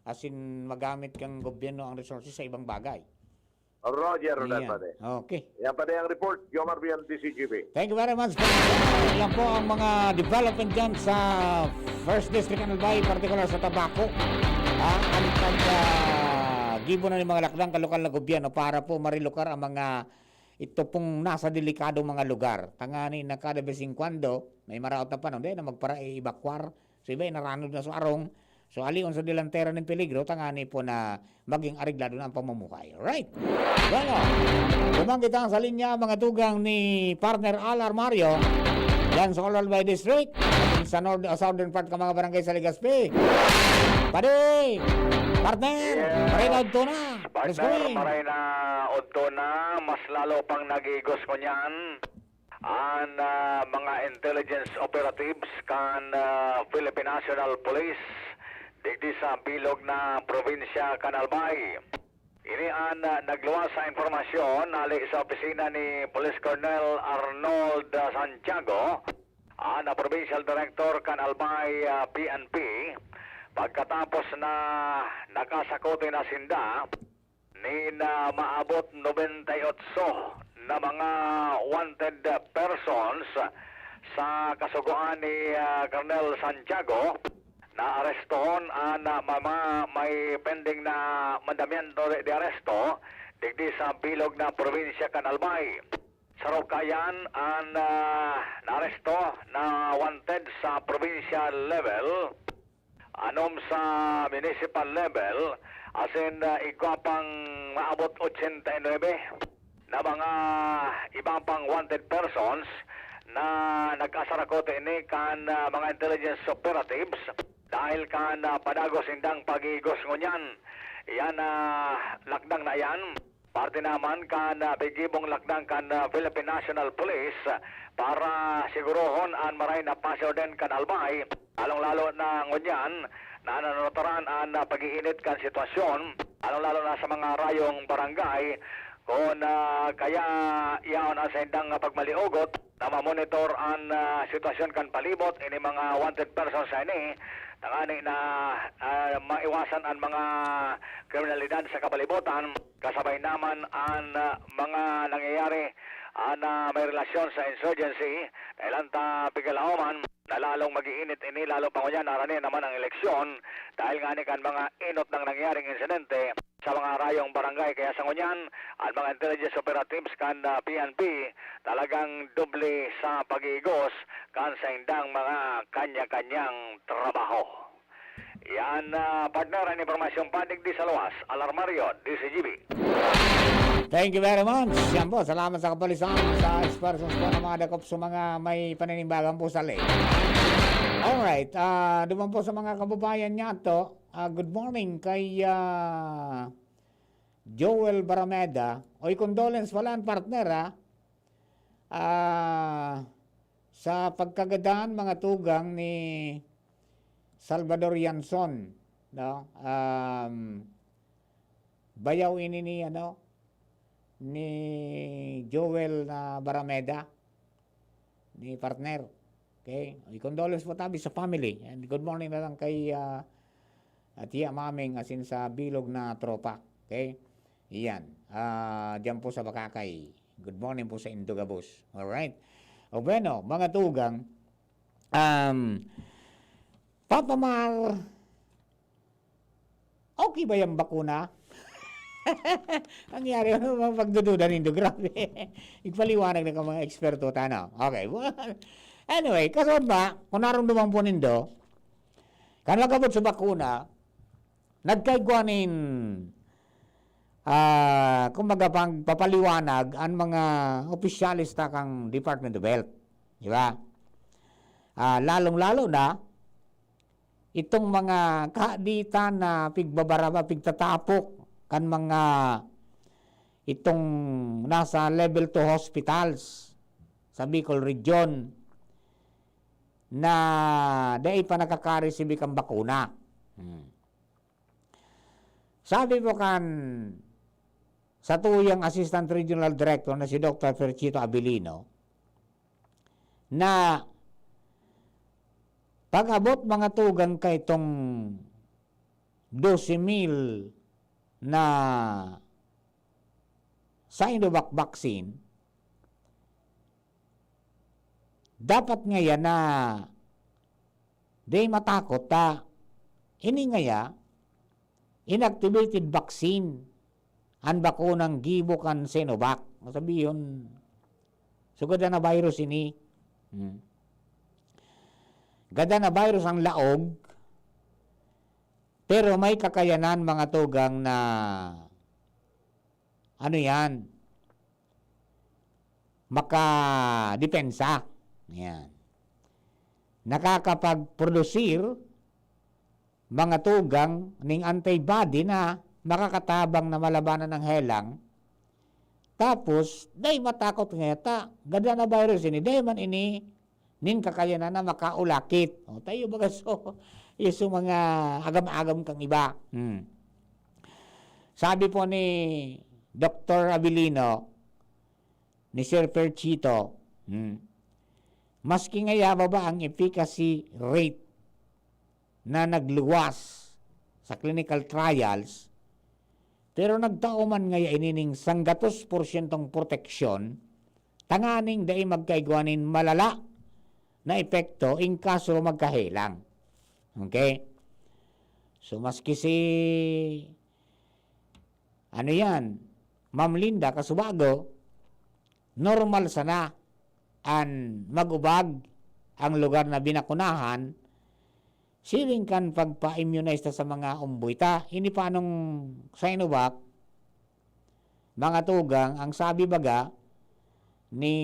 as in, magamit kang gobyerno ang resources sa ibang bagay. Roger, Rodan Yan. Pare. Okay. Yan pa rin ang report, Jomar Bian, D C G B. Thank you very much. Yan po ang mga development dyan sa First District ng Albay, partikular sa Tabaco. Ah, ang pag, ah, gibo na ng mga lakdang kalokal na gobyerno para po marilokar ang mga ito pong nasa delikadong mga lugar. Tangani na kada bes in kwando, may maraot na panahon, di na magpara-evacuar. So, iba, inaranod na sa arong. So, alion sa delantera ng peligro, tangani po na maging areglado na ang pamumuhay. Right? Bueno, tumang kita sa linya, mga tugang ni Partner Al Armario. Yan sa Albay District. Sa north, southern part ka mga barangay sa Legazpi. Padi! Partner! Yes. Maray na udto na! Let's go! Partner, maray na udto na, mas lalo pang nagigos ngunyan an, ah, mga intelligence operatives kan, ah, Philippine National Police digdi sa bilog na probinsya kan Albay. Ini an, ah, nagluwas sa impormasyon hali sa opisina ni Police Colonel Arnold, ah, Santiago, an, ah, Provincial Director kan Albay, ah, P N P, pagkatapos na nakasakote na sinda nin, ah, maabot nobenta y otso na mga wanted persons sa kasugoan ni, ah, Colonel Santiago. Naarestahon an, ah, mama-, may pending na mandamiento de, de aresto digdi sa bilog na probinsya kan Albay. Saro kaiyan an, ah, naaresto na wanted sa provincial level, anom sa municipal level, asin, ah, igwa pang maabot ochenta y nuebe na mga iba pang wanted persons na nag-asarakote ini kan, ah, mga intelligence operatives dahil kan, ah, padagos nindang pag-igos ngunyan. Iyan, ah, lakdang na iyan, parte naman kan, ah, gigibong lakdang kan, ah, Philippine National Police, ah, para sigurohon an maray na pasi-orden kan Albay, lalong-lalo na ngunyan na nananataran an, ah, pag-iinit kan sitwasyon, lalong-lalo na sa mga rayong barangay, kun, ah, kaya yaon an saindang pagmaliogot na mamonitor an, ah, sitwasyon kan palibot ini mga wanted persons sa ini, tangani na, ah, maiwasan an mga kriminalidad sa kapalibutan, kasabay naman an, ah, mga nangyayari, ah, na may relasyon sa insurgency, dahil ta pigalaoman na lalong mag-iinit ini, lalo pa ngunyan, narani naman ang eleksyon, dahil ngani kan mga enot nang nangyaring insidente sa mga rayong barangay. Kaya sa ngunyan, ang mga intelligence operatives kan, ah, P N P talagang doble sa pag-iigos kan saindang mga kanya-kanyang trabaho. Yan, ah, partner, ang impormasyong padigdi sa luwas. Alarmario, D Z G B. Thank you very much. Yan po, salamat sa kapulisan, sa experts po ng mga dakop sa mga may paninibagang pusali. Alright, ah, duman po sa mga kababayan niya to, ah, good morning kay, ah, Joel Barameda. Oy, condolence pala ang partner, ah. Ah, sa pagkagadan, mga tugang ni Salvador Yanson, no? Um, bayaw ini ni, ano, ni Joel na Barameda, ni partner. Okay? I-condolence po tabi sa family. And good morning na lang kay, ah, Tia Maming asin sa bilog na tropa. Okay? Iyan. Ah, diyan po sa Bakakay. Good morning po sa Indogabos. Alright. O bueno, mga tugang, um, Papa Mar, okay ba yung bakuna? Nangyari, ano bang pagdududa nindo? Grabe. Igpaliwanag na ka mga eksperto, tano. Okay. Anyway, kasunod ba, kung narumduman po nindo, kan nagabot sa bakuna, nagkaigwa nin, ah, kumbaga, pang papaliwanag ang mga opisyalis ta kang Department of Health. Di ba? Ah, lalong-lalo na, itong mga kahaditan na pigbabaraba, pigtatapok kan mga itong nasa level two hospitals sa Bicol Region na dai pa nakaka-receive kan bakuna. Hmm. Sabi po kan satuyang Assistant Regional Director na si Doktor Ferchito Abilino, na pag-abot mga tugang kaitong dose mil na Sinovac vaccine, dapat ngaya na di matakot ta ini ngaya inactivated vaccine, an bakunang gibo kan Sinovac. Masabihon, so gadan na virus ini. Hmm. Gadan na virus ang laog, pero may kakayanan mga tugang na, ano yan, makadepensa. Yan. nakakapagprodusir mga tugang ning antibody na makakatabang na malabanan ang helang. Tapos, dai matakot ngaya ta, gadan na virus ini, dai man ini nin kakayanan na makaulakit. O, tayo baga so, yung so mga agam-agam kang iba. Hmm. Sabi po ni Doktor Abilino, ni Sir Perchito, hmm, maski ngaya baba ang efficacy rate na nagluwas sa clinical trials, pero nagtao man ngaya ini ning sanggatos porsyentong proteksyon, tanganing dai magkaigwa nin malala na epekto in kaso magkahelang. Okay? So, maski si, ano yan, Ma'am Linda Kasubago, normal sana an mag-ubag ang lugar na binakunahan, siring kan pagpa-immunize ta sa mga umboy ta. Ini pa anong sa inubak, mga tugang, ang sabi baga ni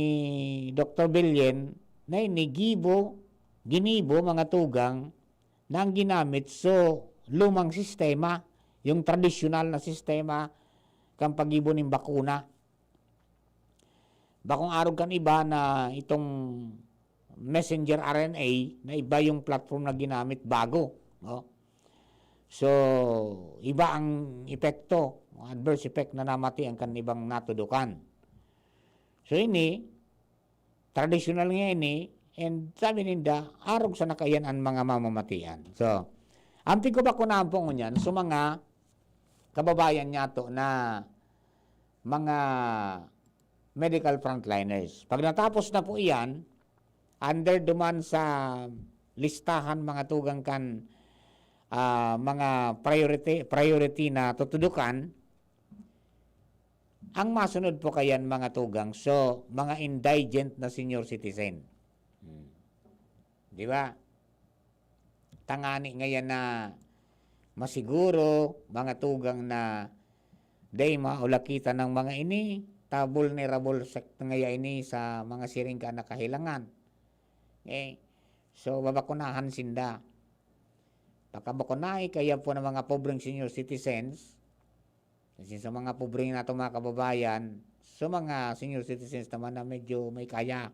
Doktor Bilyen na ini gibo, ginibo, mga tugang, na ang ginamit so lumang sistema, yung tradisyonal na sistema kan paggibo nin bakuna. Bakong arog kan iba na itong messenger R N A na iba yung platform na ginamit bago, no? So, iba ang epekto, adverse effect na namati ang kan ibang natudukan. So, ini, tradisyonal nga ini, and sabi ninda, arog sa nakayan ang mga mamamatian. So, ang pigkubakunahan po ngunyan, so mga kababayan niya to na mga medical frontliners. Pag natapos na po iyan, under duman sa listahan mga tugang kan, ah, mga priority, priority na tutudukan, ang masunod po kayan mga tugang, so, mga indigent na senior citizen. Hmm. Di ba? Tangani ngayan na masiguro, mga tugang na dai maulakitan ng mga ini, ta vulnerable sect ngaya ini sa mga siring ka na kahilangan. Okay? So, babakunahan sinda. Pagkabakunahi kaya po ng mga pobreng senior citizens, kasi sa mga pobre nato mga kababayan, sa mga senior citizens naman na medyo may kaya.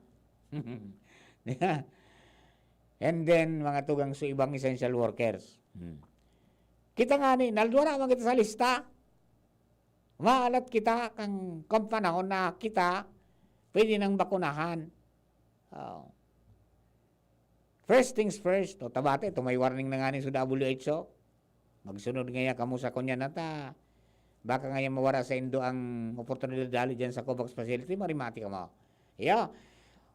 And then, mga tugang sa ibang essential workers. Hmm. Kita nga ni, naldwara man kita sa lista. Maalat kita kang, kang panahon na kita pwede nang bakunahan. Oh. First things first. O, tabate, ito may warning na nga ni sa W H O. Magsunod ngaya kamo sa kunya na ta. Baka ngaya mawara sa indo ang oportunidad dali dyan sa COVAX facility, marimati kamo. Yeah.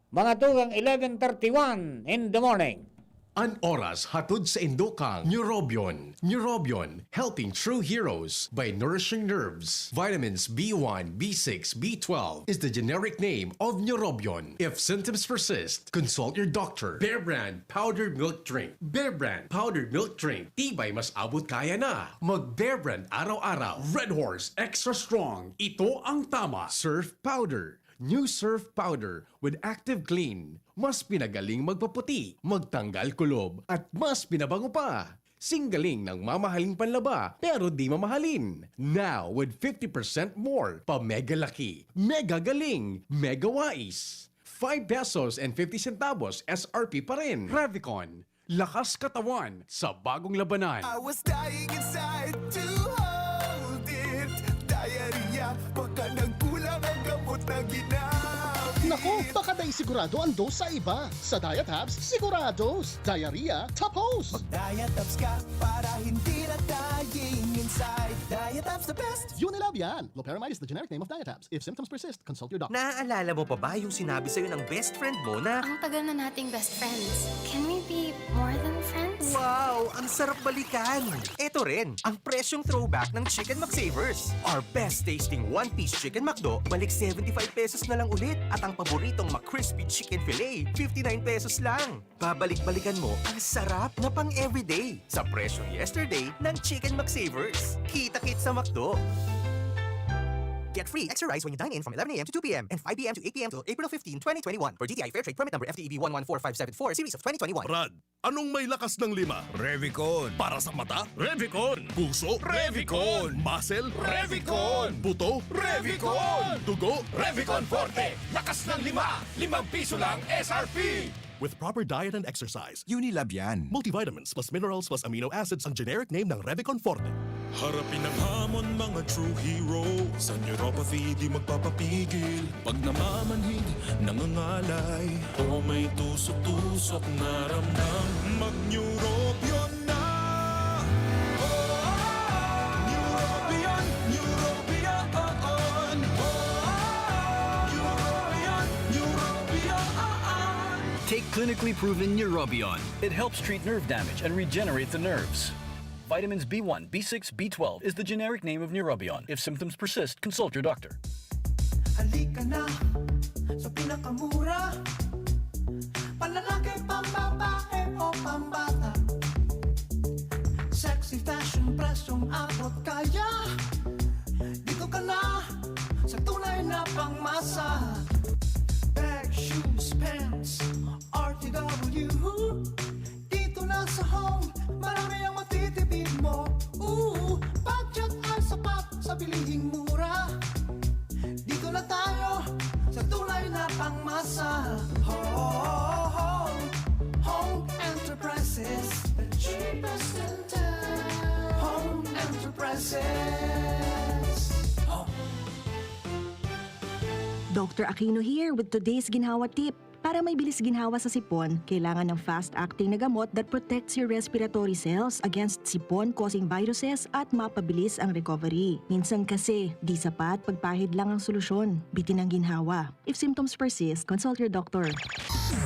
Mga tugang eleven thirty-one in the morning. An oras hatod sa indo kang Neurobion. Neurobion, helping true heroes by nourishing nerves. Vitamins B one, B six, B twelve is the generic name of Neurobion. If symptoms persist, consult your doctor. Bear Brand powdered milk drink. Bear Brand powdered milk drink. Tibay mas abot kaya na. Mag Bear Brand araw-araw. Red Horse Extra Strong. Ito ang tama. Surf Powder. New Surf Powder with Active Clean. Mas pinagaling magpaputi, magtanggal kulob, at mas pinabango pa. Singgaling ng mamahaling panlaba, pero di mamahalin. Now, with fifty percent more, pa mega laki, mega galing, mega wais. Five pesos and fifty centavos S R P pa rin. Revicon, lakas katawan sa bagong labanan. I was dying inside to hold it. Diarrhea, baka nagkulang ang gamot na ginamit. Naku, baka dai sigurado ang dose sa iba. Sa Diatabs, sigurados. Diarrhea, tapos. Mag-Diatabs ka para hindi na dying inside. Diatabs the best. Unilab yan. Loperamide is the generic name of Diatabs. If symptoms persist, consult your doctor. Naaalala mo pa ba yung sinabi sa'yo ng best friend mo na, "Ang tagal na nating best friends. Can we be more than friends?" Wow! Ang sarap balikan! Eto rin, ang presyong throwback ng Chicken McSavers. Our best tasting one-piece Chicken McDo, balik seventy-five pesos na lang ulit. At ang paboritong McCrispy Chicken Fillet, fifty-nine pesos lang. Babalik-balikan mo ang sarap na pang-everyday sa presyong yesterday ng Chicken McSavers. Kita-kits sa McDo! Get free extra rice when you dine in from eleven a m to two p m and five p m to eight p m till April fifteen, twenty twenty-one. Per D T I Fair Trade Permit Number F D E B one one four five seven four, Series of twenty twenty-one. Brad, anong may lakas ng lima? Revicon. Para sa mata? Revicon. Puso? Revicon. Muscle? Revicon. Buto? Revicon. Dugo? Revicon Forte. Lakas ng lima. Limang piso lang S R P. With proper diet and exercise. Unilab yan. Multivitamins plus minerals plus amino acids ang generic name ng Revicon Forte. Harapin ang hamon, mga true hero. Sa neuropathy, di magpapapigil. Pag namamanhid, nangangalay, o may tusok-tusok na ramdam, mag-Neurobion na! Oh, Neurobion, Neurobion, oh, oh. Oh, Neurobion, Neurobion, oh, oh. Take clinically proven Neurobion. It helps treat nerve damage and regenerate the nerves. Vitamins B one, B six, B twelve is the generic name of Neurobion. If symptoms persist, consult your doctor. Halika na sa pinakamura. Panlalaki, pambabae o pambata. Sexy fashion, presyong abot kaya. Dito ka na sa tunay na pangmasa. Bag, shoes, pants, R T W. Dito na sa Home, marami ang matitipid mo. Ooh, budget ay sapat sa bilihing mura. Dito na tayo sa tunay na pangmasa. Home, Home Enterprises, the cheapest in town. Home Enterprises. Home. Doctor Aquino here with today's Ginhawa Tip. Para may bilis ginhawa sa sipon, kailangan ng fast-acting na gamot that protects your respiratory cells against sipon-causing viruses at mapabilis ang recovery. Minsan kasi, di sapat pagpahid lang ang solusyon. Bitin ang ginhawa. If symptoms persist, consult your doctor.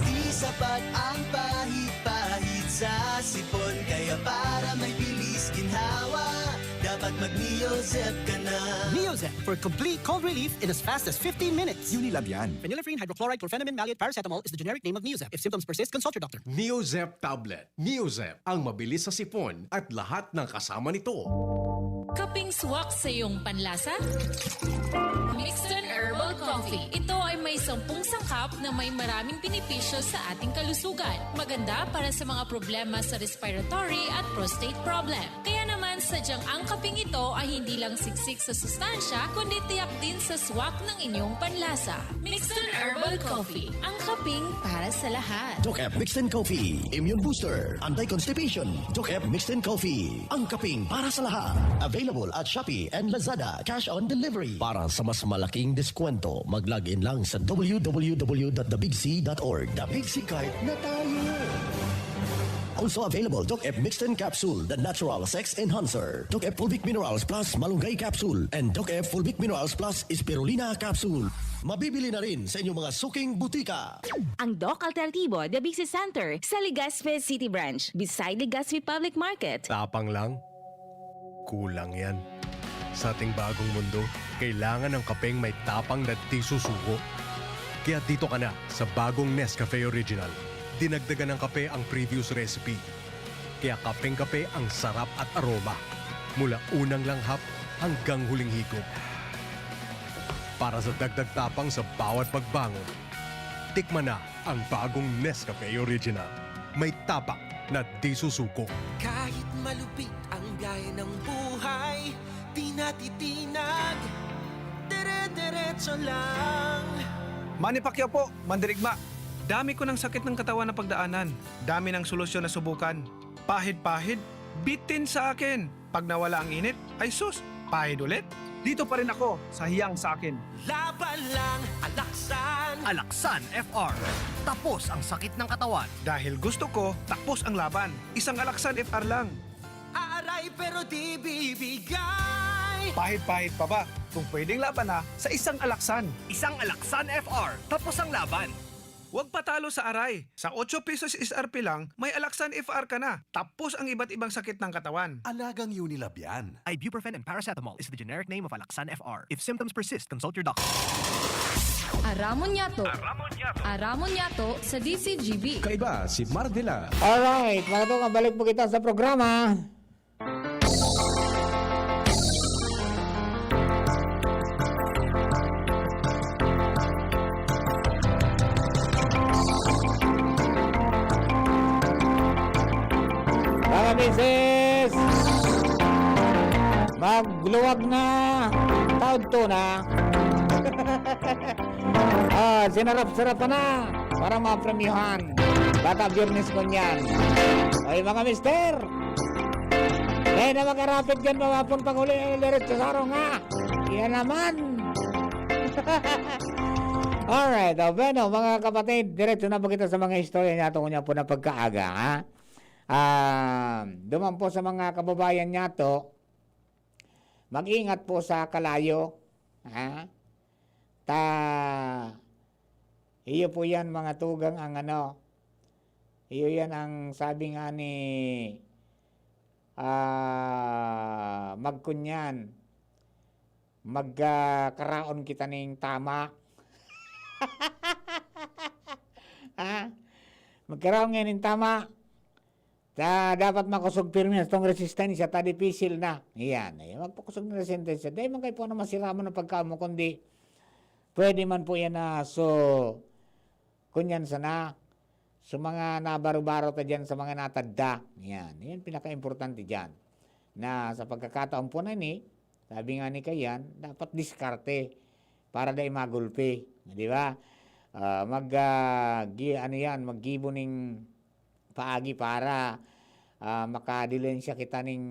Di sapat ang pahid-pahid sa sipon, kaya para may bilis ginhawa, dapat mag-Neozep ka na. Neozep for complete cold relief in as fast as fifteen minutes. Unilab yan. Phenylephrine hydrochloride chlorphenamine maleate paracetamol is the generic name of Neozep. If symptoms persist, consult your doctor. Neozep tablet. Neozep, ang mabilis sa sipon at lahat ng kasama nito. Kaping swak sa iyong panlasa? Mixton Herbal Coffee. Ito ay may sampung sangkap na may maraming benepisyo sa ating kalusugan. Maganda para sa mga problema sa respiratory at prostate problem. Kaya naman, sadyang ang kaping ito ay hindi lang siksik sa sustansya, kundi tiyak din sa swak ng inyong panlasa. Mixton Herbal Coffee, ang kaping para sa lahat. Doc F Mixton Coffee, immune booster, anti-constipation. Doc F Mixton Coffee, ang kaping para sa lahat. Available at Shopee and Lazada, cash on delivery. Para sa mas malaking deskwento, mag-log in lang sa w w w dot the big c dot org. The Big C Card na tayo! Also available, Doc F Mixton Capsule, the natural sex enhancer. Doc F Fulvic Minerals Plus Malunggay Capsule, and Doc F Fulvic Minerals Plus Spirulina Capsule. Mabibili na rin sa inyong mga suking butika. Ang Doc Alternativo, The Big C Center, sa Legazpi City Branch, beside Legazpi Public Market. Tapang lang? Kulang yan. Sa ating bagong mundo, kailangan ng kapeng may tapang na di susuko. Kaya dito ka na sa bagong Nescafe Original. Dinagdagan ng kape ang previous recipe. Kaya kapeng-kape ang sarap at aroma. Mula unang langhap hanggang huling higop. Para sa dagdag tapang sa bawat pagbangon, tikman na ang bagong Nescafe Original. May tapang na di susuko. Kahit malupit ang biyahe ng buhay, di natitinag. Dire-diretso lang. Manny Pacquiao po, mandirigma. Dami ko ng sakit ng katawan na pagdaanan. Dami ng solusyon na subukan. Pahid-pahid, bitin sa akin. Pag nawala ang init, ay sus, pahid ulit. Dito pa rin ako sa hiyang sa akin. Laban lang, Alaksan. Alaksan F R. Tapos ang sakit ng katawan. Dahil gusto ko, tapos ang laban. Isang Alaksan F R lang. Aaray pero di bibigay. Pahid-pahid pa ba? Kung pwedeng laban na, sa isang Alaksan. Isang Alaksan F R. Tapos ang laban. Huwag patalo sa aray. Sa otso pesos S R P lang, may Alaksan F R ka na. Tapos ang iba't ibang sakit ng katawan. Alagang Unilab yan. Ibuprofen and paracetamol is the generic name of Alaxan F R. If symptoms persist, consult your doctor. Aramon Yato. Aramon Yato. Aramon Yato sa D C G B. Kaiba si Mardila. Alright, mga tol, mabalik po kita sa programa. Sis! Magluwag na! Taod to na! Ah, sinarap-sarap na para mapremyohan. Bata Biyernes ko niyan. Ay, mga mister! Kaya na makarapit dyan, mawapon pag huli, eh, diretso sa harong, ha? Yan naman! Alright, oh, bueno, mga kapatid, diretso na po kita sa mga istorya niya tungkol niya po na pagkaaga, ha? Ah, duman po sa mga kababayan niya to, mag-ingat po sa kalayo, ha? Ta, iyo po yan, mga tugang, ang ano, iyo yan ang sabi nga ni, ah, Magkunyan, mag, ah, karaon kita ning tama. Ha? Magkaraon ngayon ning tama. Ta, dapat makosog pirmi itong resistensya, ta dipisil na. Iyan, iyan, magpakosog na resistensya. Dai man kayo po na masira mo ng pagkaon mo, kundi pwede man po yan na so, kunyan sana, so mga nabaro-baro ta dyan sa mga natadda. Yan, yan pinaka-importante dyan. Na sa pagkakataon po na ini, sabi nga ni Kayan, dapat diskarte para dai magulpi, di ba? Ah, mag, ah, gi-, ano yan, maggibo ning paagi para, ah, makadilensya kita ning,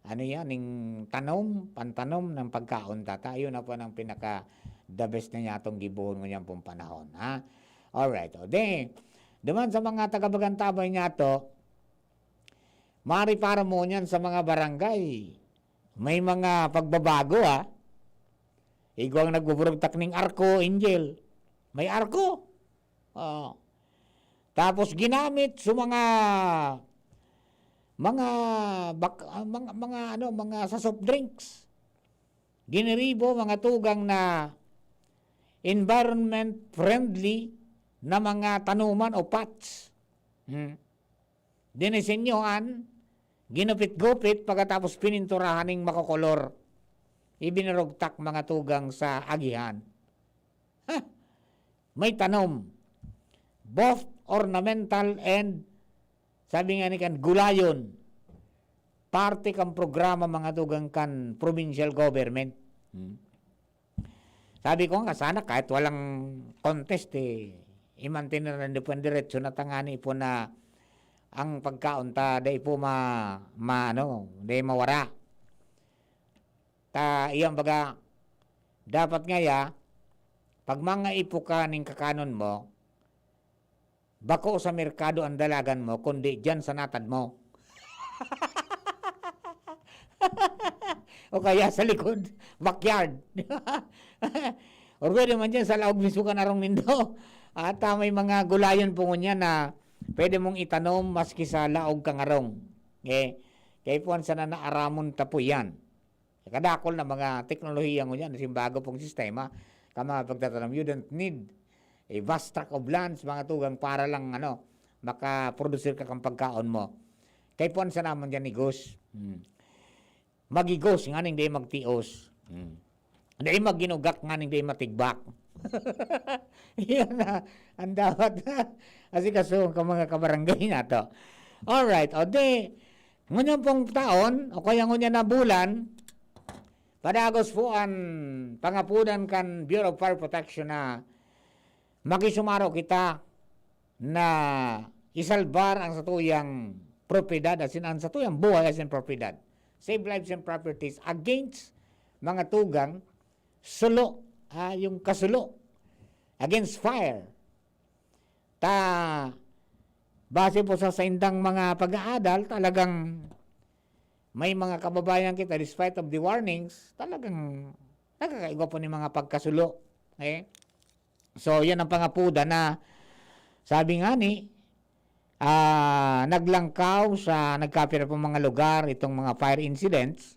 ano yan, ning tanom, pantanom ng pagkaon ta. Yun na po ang pinaka the best na niya itong gibohon ngunyan pong panahon, ha? Alright, o de, duman sa mga taga-Bagantabay niya to, maripara mo niyan sa mga barangay. May mga pagbabago, ha? Igwang nagbuburugtak ning arko, Angel. May arko. Oo. Tapos ginamit sa mga, mga bak-, ah, mga, mga ano, mga sa soft drinks. Giniribo, mga tugang na environment friendly na mga tanuman o pots. Hmm. Dinisenyohan, ginupit-gupit, pagkatapos pininturahan ning makokolor. Ibinurugtak, mga tugang, sa agihan. Ha? May tanom. Both ornamental and, sabi nga ni kan, gulayon. Parte kan programa, mga tugang, kan provincial government. Hmm. Sabi ko nga, sana kahit walang contest, eh, i-maintain na lang po ang diretso na tangani po na ang pagkaon ta, dai po ma-, ma-, ano, dai mawara. Ta, iyan baga, dapat ngaya, pag mangaipo ka ning kakanon mo, bako sa merkado ang dalagan mo, kundi diyan sa natad mo. O kaya sa likod, backyard. Or pwede man dyan sa laog mismo kan arong nindo. At, ah, may mga gulayon po ngunyan na pwede mong itanom maski sa laog kang arong. Okay? Kaya po, sana naaramon ta po yan. Kadakol na mga teknolohiya ngunyan, asin bago pong sistema, ka mga pagtatanom, you don't need a vast tract of lands, mga tugang, para lang, ano, makaproduce ka kang pagkaon mo. Kay puwan sa naman dyan, igos. Hmm. Magigos, nganing di magtios. Hmm. Di maginugak, nganing di matigbak. Yan na, ang dapat na. Asikaso ka mga kabarangay na to. Alright, o di, ngunyan pong taon, o kaya ngunyan na bulan, padagos po an pangapudan kan Bureau of Fire Protection na makisumaro kita na isalbar ang satuyang propiedad, asin ang satuyang buhay, asin propiedad. Save lives and properties against mga tugang, sulo, ah, yung kasulo, against fire. Ta, base po sa saindang mga pag-aadal, talagang may mga kababayan kita, despite of the warnings, talagang nakakaigwa po ni mga pagkasulo. Okay? So, yan ang pangapuda na sabi nga ni, ah, naglangkaw sa nagkapira pong mga lugar itong mga fire incidents.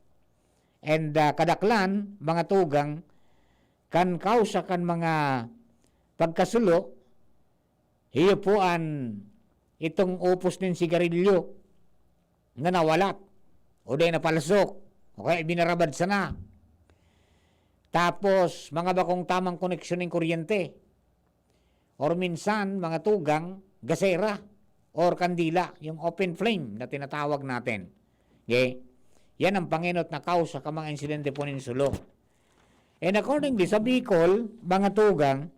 And, ah, kadaklan, mga tugang, kan kausa kan mga pagkasulo, iyo po an itong upos nin sigarilyo na nawalat, o di napalsok, o kaya ibinarabad sana. Tapos, mga bakong tamang koneksyon nin kuryente. Or minsan, mga tugang, gasera, or kandila, yung open flame na tinatawag natin. Okay? Yan ang pangenot na kausa ka mga insidente po nin sulo. And accordingly, sa Bicol, mga tugang,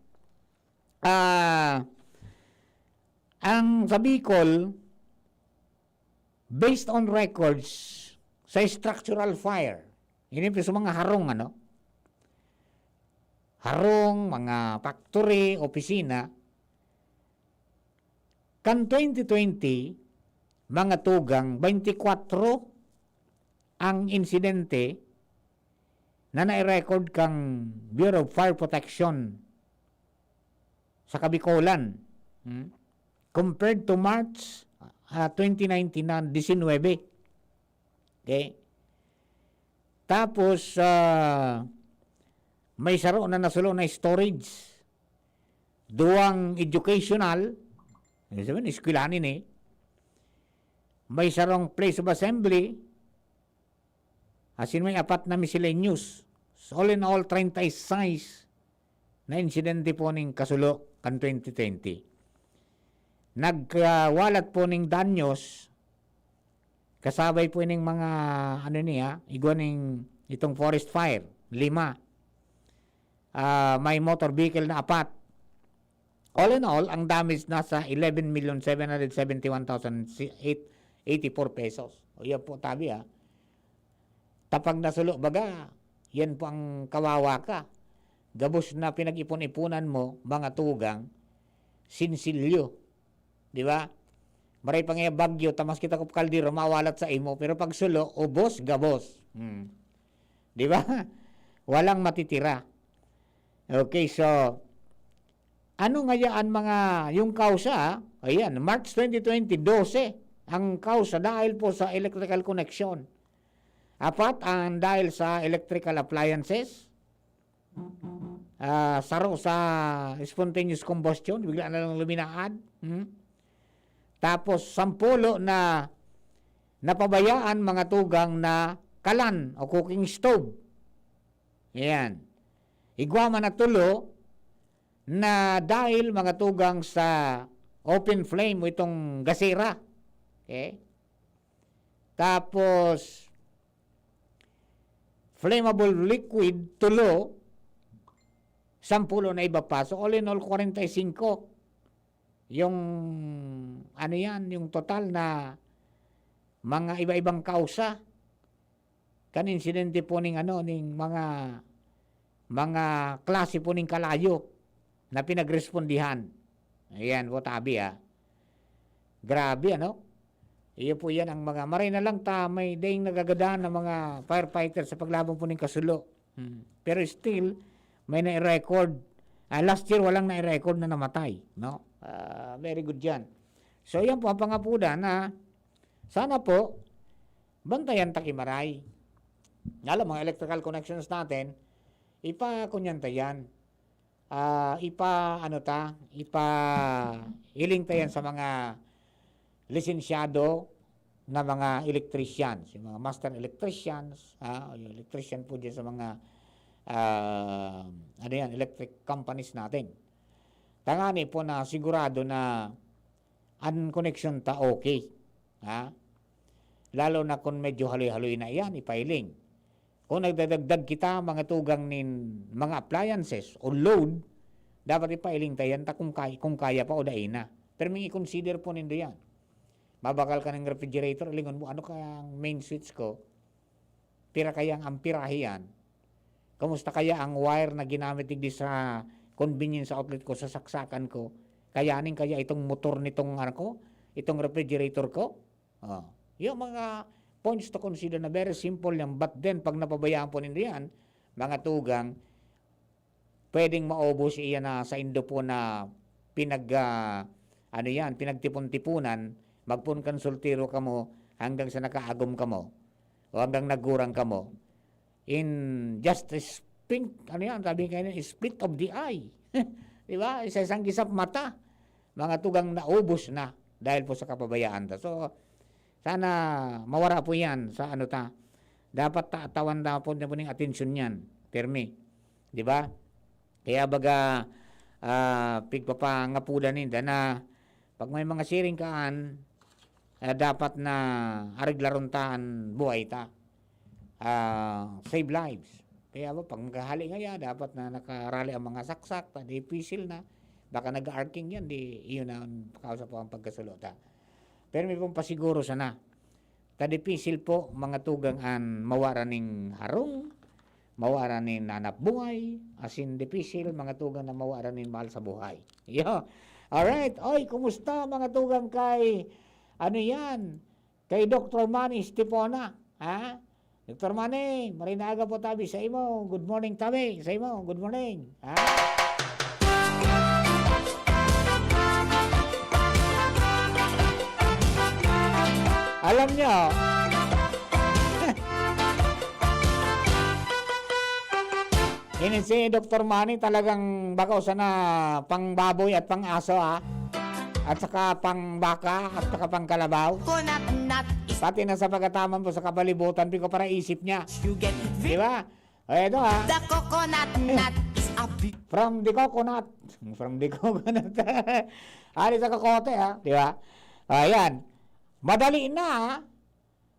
ah, ang sa Bicol, based on records, sa structural fire, ini po sa mga harong, ano? Harong, mga factory, opisina, kan twenty twenty, mga tugang, twenty-four ang insidente na nai-record kang Bureau of Fire Protection sa Kabikolan. Hmm? Compared to March, ah, twenty nineteen na disinwebe. Okay? Tapos, ah, may saro na nasulo na storage. Duwang educational, ibig sabihin, eskwelahan ini. May sarong place of assembly, asin may apat na miscellaneous. So, all in all, treinta y seis na insidente po ning kasulo kan twenty twenty. Nagkawalat po ning danyos, kasabay po ining mga, ano niya, igwa ning itong forest fire, lima. Ah, may motor vehicle na apat. All in all, ang damage nasa eleven million seven hundred seventy one thousand eighty four pesos. O yan po, tabi, ah. Tapag nasulo, baga, yan po ang kawawa ka. Gabos na pinag-ipon-ipunan mo, mga tugang, sinsilyo. Di ba? Maray pa nga bagyo, tamas kita ko kaldero, mawalat sa imo, pero pag sulo, ubos, gabos. Hmm. Di ba? Walang matitira. Okay, so, ano ngaya an mga, yung kausa, ah? Ayan, March twenty twenty, dose ang kausa dahil po sa electrical connection. Apat ang dahil sa electrical appliances. Ah, saro sa spontaneous combustion, bigla na lang luminaad. Hmm? Tapos, sampulo na napabayaan mga tugang na kalan o cooking stove. Ayan. Igwa man na tulo na dahil mga tugang sa open flame o itong gasera. Okay? Tapos, flammable liquid, tulo, sampulo na iba pa. So, all in all, kwarenta y singko. Yung, ano yan, yung total na mga iba-ibang kausa. Kan insidente po ning, ano, ning mga, mga klase po ning kalayo na pinagrespondihan. Ayan po, tabi, ah. Grabe, ano? Iyo po yan ang mga, maray na lang ta, may daing nagagadan ng mga firefighter sa paglaban po ning kasulo. Hmm. Pero still, may nai-record. Ah, last year, walang nai-record na namatay, no? Ah, very good yan. So, yan po ang pangapudan na sana po, bantayan ta ki maray. Alam, mga electrical connections natin, ipa-, kunyan ta yan. Ah, ipa-, ano ta, ipa-, hiling ta yan sa mga lisensyado na mga electricians, yung mga master electricians, ah, yung electrician po dyan sa mga, ah, ano yan, electric companies natin. Tangani po na sigurado na an koneksyon ta okay. Ha? Lalo na kung medyo haloy-haloy na iyan, ipailing. Kung nagdadagdag kita, mga tugang nin mga appliances o load, dapat ipailing ta yan ta kung kay-, kung kaya pa o dai na. Pero may i-consider po nindo yan. Mabakal ka ng refrigerator, lingon mo, "Ano kaya ang main switch ko? Pira kaya ang amperahe yan? Kamusta kaya ang wire na ginamit digdi sa convenience outlet ko, sa saksakan ko? Kayanin kaya itong motor nitong, ano ko, itong refrigerator ko?" Oh, yung mga points to consider na very simple yan. But then, pag napabayaan po nindo yan, mga tugang, pwedeng maubos iyan na saindo po na pinag, ah, ano yan, pinagtipon-tipunan, magpoon kan soltero kamo hanggang sa nakaagom kamo o hanggang nagurang kamo. In just a spin-, ano yan, sabi nga yun, split of the eye. Di ba? Isa-isang gisap mata. Mga tugang naubos na dahil po sa kapabayaan ta. So, sana mawara po yan sa ano ta. Dapat ta-, atawan ta po na po ning atensyon yan. Permi. Di ba? Kaya baga, ah, pigpapangapudan ninda na Pag may mga siring kaan, ah, dapat na areglaron ta an buhay ta. Ah, save lives. Kaya ba, pag maghahali ngaya, dapat na nakarali ang mga saksak, ta dipisil na. Baka nag-arcing yan, di, iyon na ang kausa po ang pagkasulo ta. Pero may pong pasiguro sana. Ta dipisil po, mga tugang, an mawara ning harong, mawara nin hanap buhay, asin dipisil, mga tugang, na mawara nin mahal sa buhay. Yo. Alright. Oy, kumusta, mga tugang, kay, ano yan? Kay Doktor Manny Estipona, ha? Doktor Manny, maray na aga po tabi sa imo. Good morning tabi sa imo. Good morning, ha? Alam niyo, ini si Doktor Manny talagang bako sana pangbaboy at pang-aso, ah. At saka pangbaka, at saka pangkalabaw. Coconut nut is Pati na sa pagkataman po sa kapalibutan, piko para isip niya. You get it? Di ba? O, eto, ah. The coconut nut is a big From the coconut. From the coconut. Ari sa kokote, ah. Di ba? Ayan. Madali na, ah.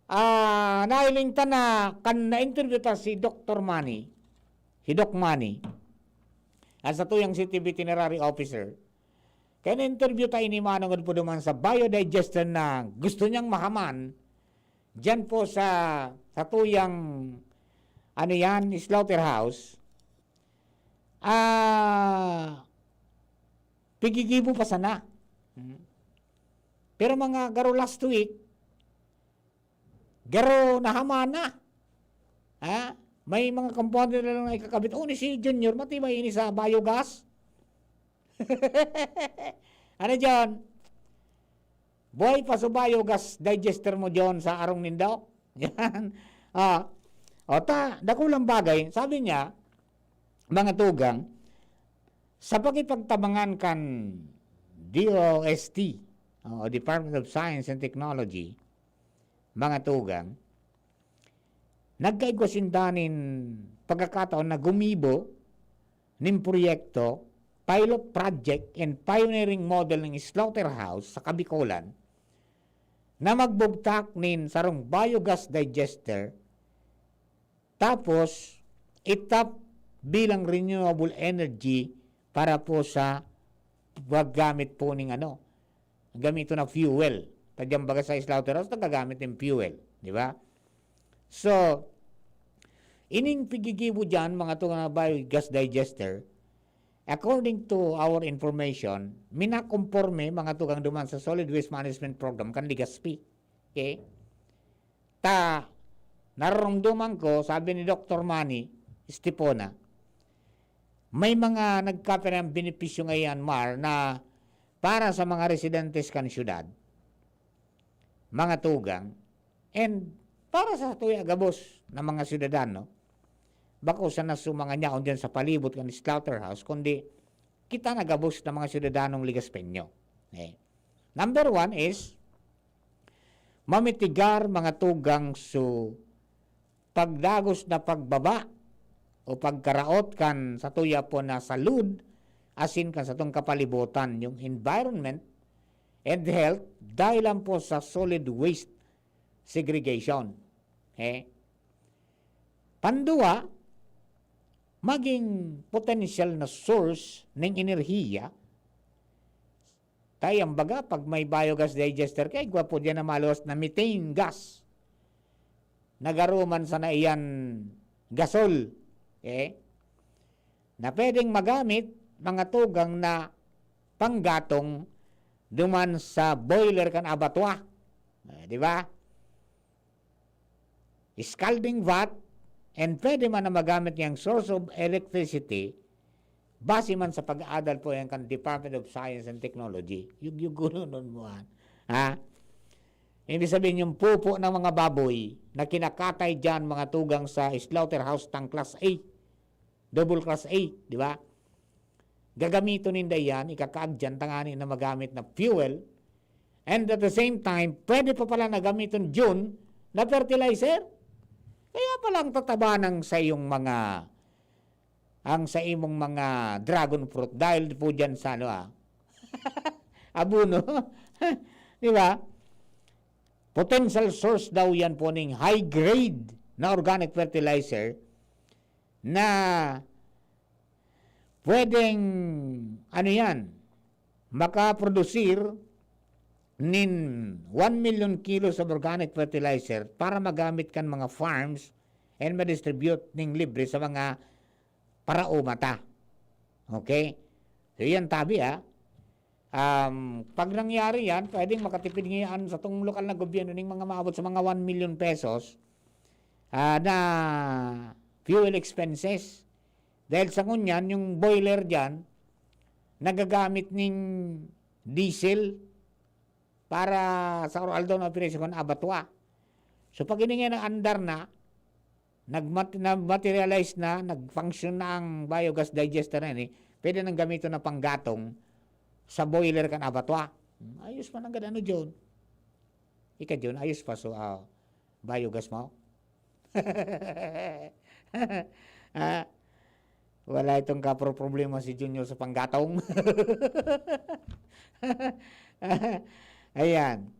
Ah, nahiling ta na kan na-interview ta si Doktor Manny, si Doc Manny, an satuyang city veterinary officer. Kaya na-interview ta ini manongod po duman sa biodigester na gusto niyang mahaman diyan po sa, sa tuyang, ano yan, slaughterhouse. Ah, pigigibo pa sana. Mm. Pero mga garo last week, garo nahaman na. Ha? May mga compound na lang na ikakabit. O, ni si Junior, matibay ini sa biogas. Ano, John? Buhay pa so biogas digester mo, John, sa arong nindo? Yan. Ah, o ta, dakulang bagay. Sabi niya, mga tugang, sa pakipagtabangan kan D O S T, o Department of Science and Technology, mga tugang, nagkaigwa sinda nin pagkakataon na gumibo nin proyekto, pilot project and pioneering model nin slaughterhouse sa Kabikolan na magbugtak nin sarong biogas digester, tapos itap bilang renewable energy para po sa paggamit po ning ano, gamiton na fuel. Tadyang baga sa slaughterhouse, nagagamit ng fuel, di ba? So, ining pigigibo dyan, mga tunga na biogas digester, according to our information, minakomporme, mga tugang duman sa Solid Waste Management Program kan Legazpi. Okay? Ta, nararomdoman ko, sabi ni Doktor Manny Estipona, may mga nagkapirang benepisyo ngayon, Mar, na para sa mga residentes kan syudad, mga tugang, and para sa tuya gabos na mga syudadano, bako sana sa mga nyaon dyan sa palibot kan slaughterhouse, kundi kita na gabos na mga syudadanong Legazpeño. Eh, number one is, mamitigar, mga tugang, so pagdagos na pagbaba o pagkaraot kan satuya po na salud, asin kan satong kapalibutan, yung environment and health, dahil lang po sa solid waste segregation. Eh, pandua, maging potential na source ng enerhiya. Kaya, baga, pag may biogas digester ka, igwa po diyan na maluwas na methane gas. Nagaruman sana iyan gasol. Eh? Na pwedeng magamit, mga tugang, na panggatong duman sa boiler kan abattoir. Eh, di ba? Scalding vat, and pwede man na magamit niyang source of electricity, base man sa pag-aadal po yan kan Department of Science and Technology. Yugyugulonon mo, ah. Ha? Ibig sabihin, yung pupo ng mga baboy na kinakatay dyan, mga tugang, sa slaughterhouse tang class A, double class A, di ba? Gagamiton ninda yan, ikakaag dyan, tangani na magamit na fuel. And at the same time, pwede pa pala na gamiton, Jun, na fertilizer. Kaya pala ang tataba ng sa iyong mga, ang sa imong mga dragon fruit dahil po dyan sa ano, ah. abono. Di ba? Potential source daw yan po ning high grade na organic fertilizer na pwedeng, ano yan, makaprodusir nin one million kilos of organic fertilizer para magamit kan mga farms and ma-distribute ning libre sa mga paraoma ta. Okay? So, yan tabi, ah. Um, pag nangyari yan, pwedeng makatipid ngayon sa tong lokal na gobyerno ning mga maabot sa mga one million pesos, ah, na fuel expenses. Dahil sa ngunyan, yung boiler dyan, nagagamit ning diesel para sa araw-araw na operasyon kan abatwa. So, pag ini nga naandar na, nagmat-, na-materialize na, nag-function na ang biogas digester na ini, pwede nang gamiton na panggatong sa boiler kan abatwa. Hmm, ayos pa nang gad-, ano, John? Ika, John, ayos pa so, ah, biogas mo? Ah, wala itong kaproproblema si Junior sa panggatong. Ayan.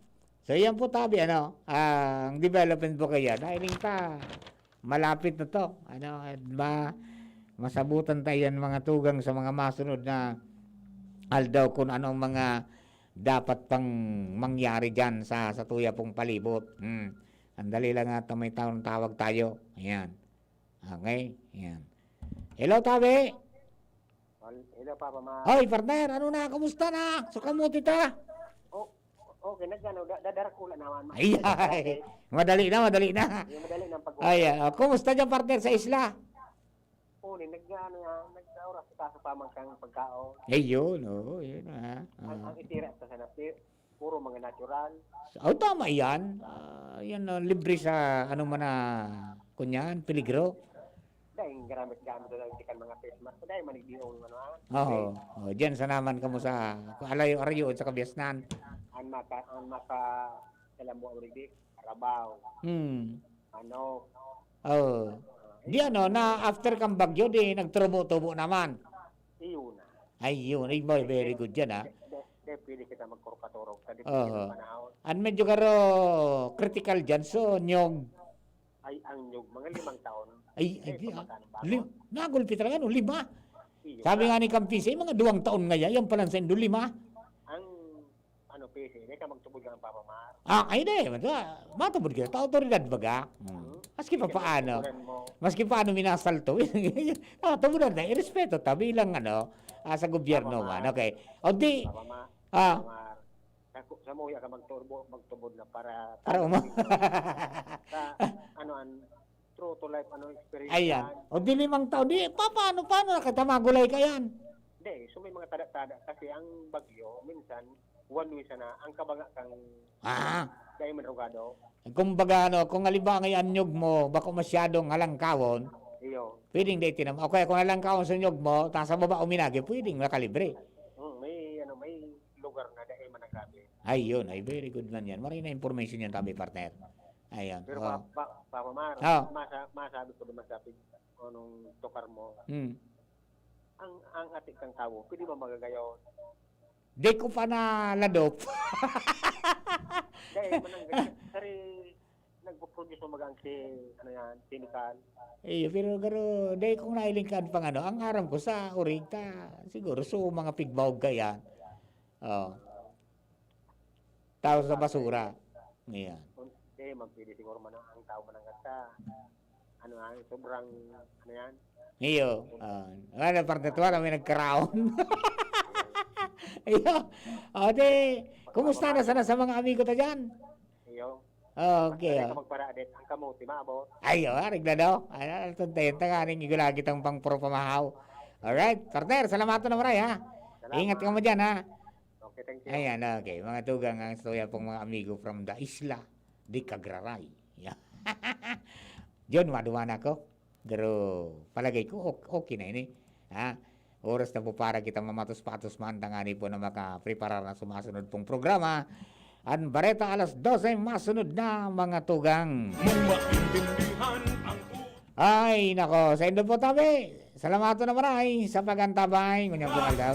So, yan po tabi, ano, ah, ang development po kaya. Dahil pa, malapit na to. Ano, ma-, masabutan tayo yan, mga tugang, sa mga masunod na aldaw kung ano ang mga dapat pang mangyari dyan sa, sa tuya pong palibot. Hmm. Sandali lang at may taong tawag tayo. Ayan. Okay? Ayan. Hello, tabi! Hal-, hello, Papa Ma. Hoy, partner, ano na? Kumusta na? Sa kamuti ta? Oh, okay, nagano, da-, dadarakula naman. Ay, ay. Madali na, madali na. Yung madali ng pag- Ay, ah, kumusta dyan, partner, sa isla? Oh, ni, nag-ano yan, nag-oras sa sa pamangkang pagkaon. Ayun, oo, yun, ah. Ang, Ah. ang itira sa sana, pi-, puro mga natural. Oh, tama yan. Ah, yan, ah, libre sa ano man na, kunyan, peligro. Dahil gamit-gamit na lang kan mga face mask. Dahil manigdiong, ano, ah. Oo. Okay. Oh, diyan sa naman kamo sa alayo-arayoon sa Kabiasnan. Ang maka-, ang maka-, alam mo, Auridic, karabaw. Hmm. Ano? Oh. Ah, Di ano, na after kang bagyo, di nagturubo-tubo naman. Iyon na. Ay, yun. Ay, boy, very good yan, ah. Di, di, di pwede kita magkurkaturog sa Oo. depende ng panahon. Ang medyo karo critical dyan, so, nyog. Ay, ang nyog, mga limang taon. Ay, ay, Eh, di, ah. pamatay ng bago. Lim-, nagulpi talaga, no? Lima. Iyo. Sabi nga ni Campisi, mga duwang taon nga yan, yan pala sa Indo, lima. Ang, ano, P C, di ka magtubod ng Papa Mar. Ah, ay, di, mata-, matubod ka. Autoridad baga. Hmm. Hmm. Maski pa Sige, paano. tuburan mo. Maski paano minasalto. Ah, tuburan na, irespeto ta bilang, ano, ah, sa gobyerno Papa man. Mar. Okay. O di, Papa Ma-, ah. Papa Mar. Sa ku-, sa muya ka magturbo, magtubod na para Para uma- sa, ano, an, true to life, ano, experience Ayan. yan. O di limang taon, di, pa-, paano, paano na kita magulay ka yan? Hindi, so may mga tada-tada. Kasi ang bagyo, minsan, one way sana, ang kabaga kang Ah. dahil man hugado. Kumbaga, ano, kung halimbawa ang anyog mo, bako masyadong halangkawon, Iyo. pwedeng dahil tinam-, o kaya kung halangkawon sa anyog mo, ta sa baba uminagi, pwedeng makalibre. Mm, may, ano, may lugar na dahil man ang gabi. Ay, yun. Ay, very good man yan. Maray na information yan, tabi, partner. Ayan. Pero Oh. pa, pa, Papa Mar, Oh. masa-, masabi ko naman sa pig-, anong tukar mo, Hmm. ang, ang atik kang tawo, pwede ba magagayon? Di ko pa naladop. Dahil manang ganyan, sari, nagpo-produce ng magang si, ano yan, chemical. Eh, pero, pero, di kong nailingkan pang ano, ang aram ko sa Origta, siguro, so, mga pigbaog ka yan. Oh. Tao sa basura. Ayan. Kung, di, man pwede siguro man ang, ang tao man ang kanta. Ano, ah, sobrang, ano yan? Iyo. Ah, wala, parte tuwa na may nagkaraon. Iyo. O, di, kumusta na sana sa mga amigo ta dyan? Iyo. Okay, Basta oh. ka magparadit, ang kamote, maabot. Ay, oh, arig na daw. Ay, ah, tuntayin ta nga, aring igulagit ang pang pro pamahaw. Alright, partner, salamat na maray, ha? Salamat. Ingat ka mo dyan, ha? Okay, thank you. Ayan, okay. Mga tugang, ang istorya pong mga amigo from the Isla de Cagraray. Yan. John, maduman ako. Pero palagay ko, ok-, okay na ini. Ha? Oras na po para kita mamatos-patos man, tangani po na makapreparar na sumasunod pong programa. Ang Bareta alas dose, masunod na, mga tugang. Mong maintindihan ang Ay, nako, sa indo po, tabi. Salamat na maray sa pag-antabay. Ngunyan po, aldaw.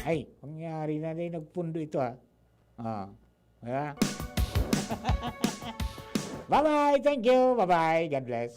Ay, pangyari na rin, nagpundo ito, ha. Ah, ha? Bye-bye. Thank you. Bye-bye. God bless.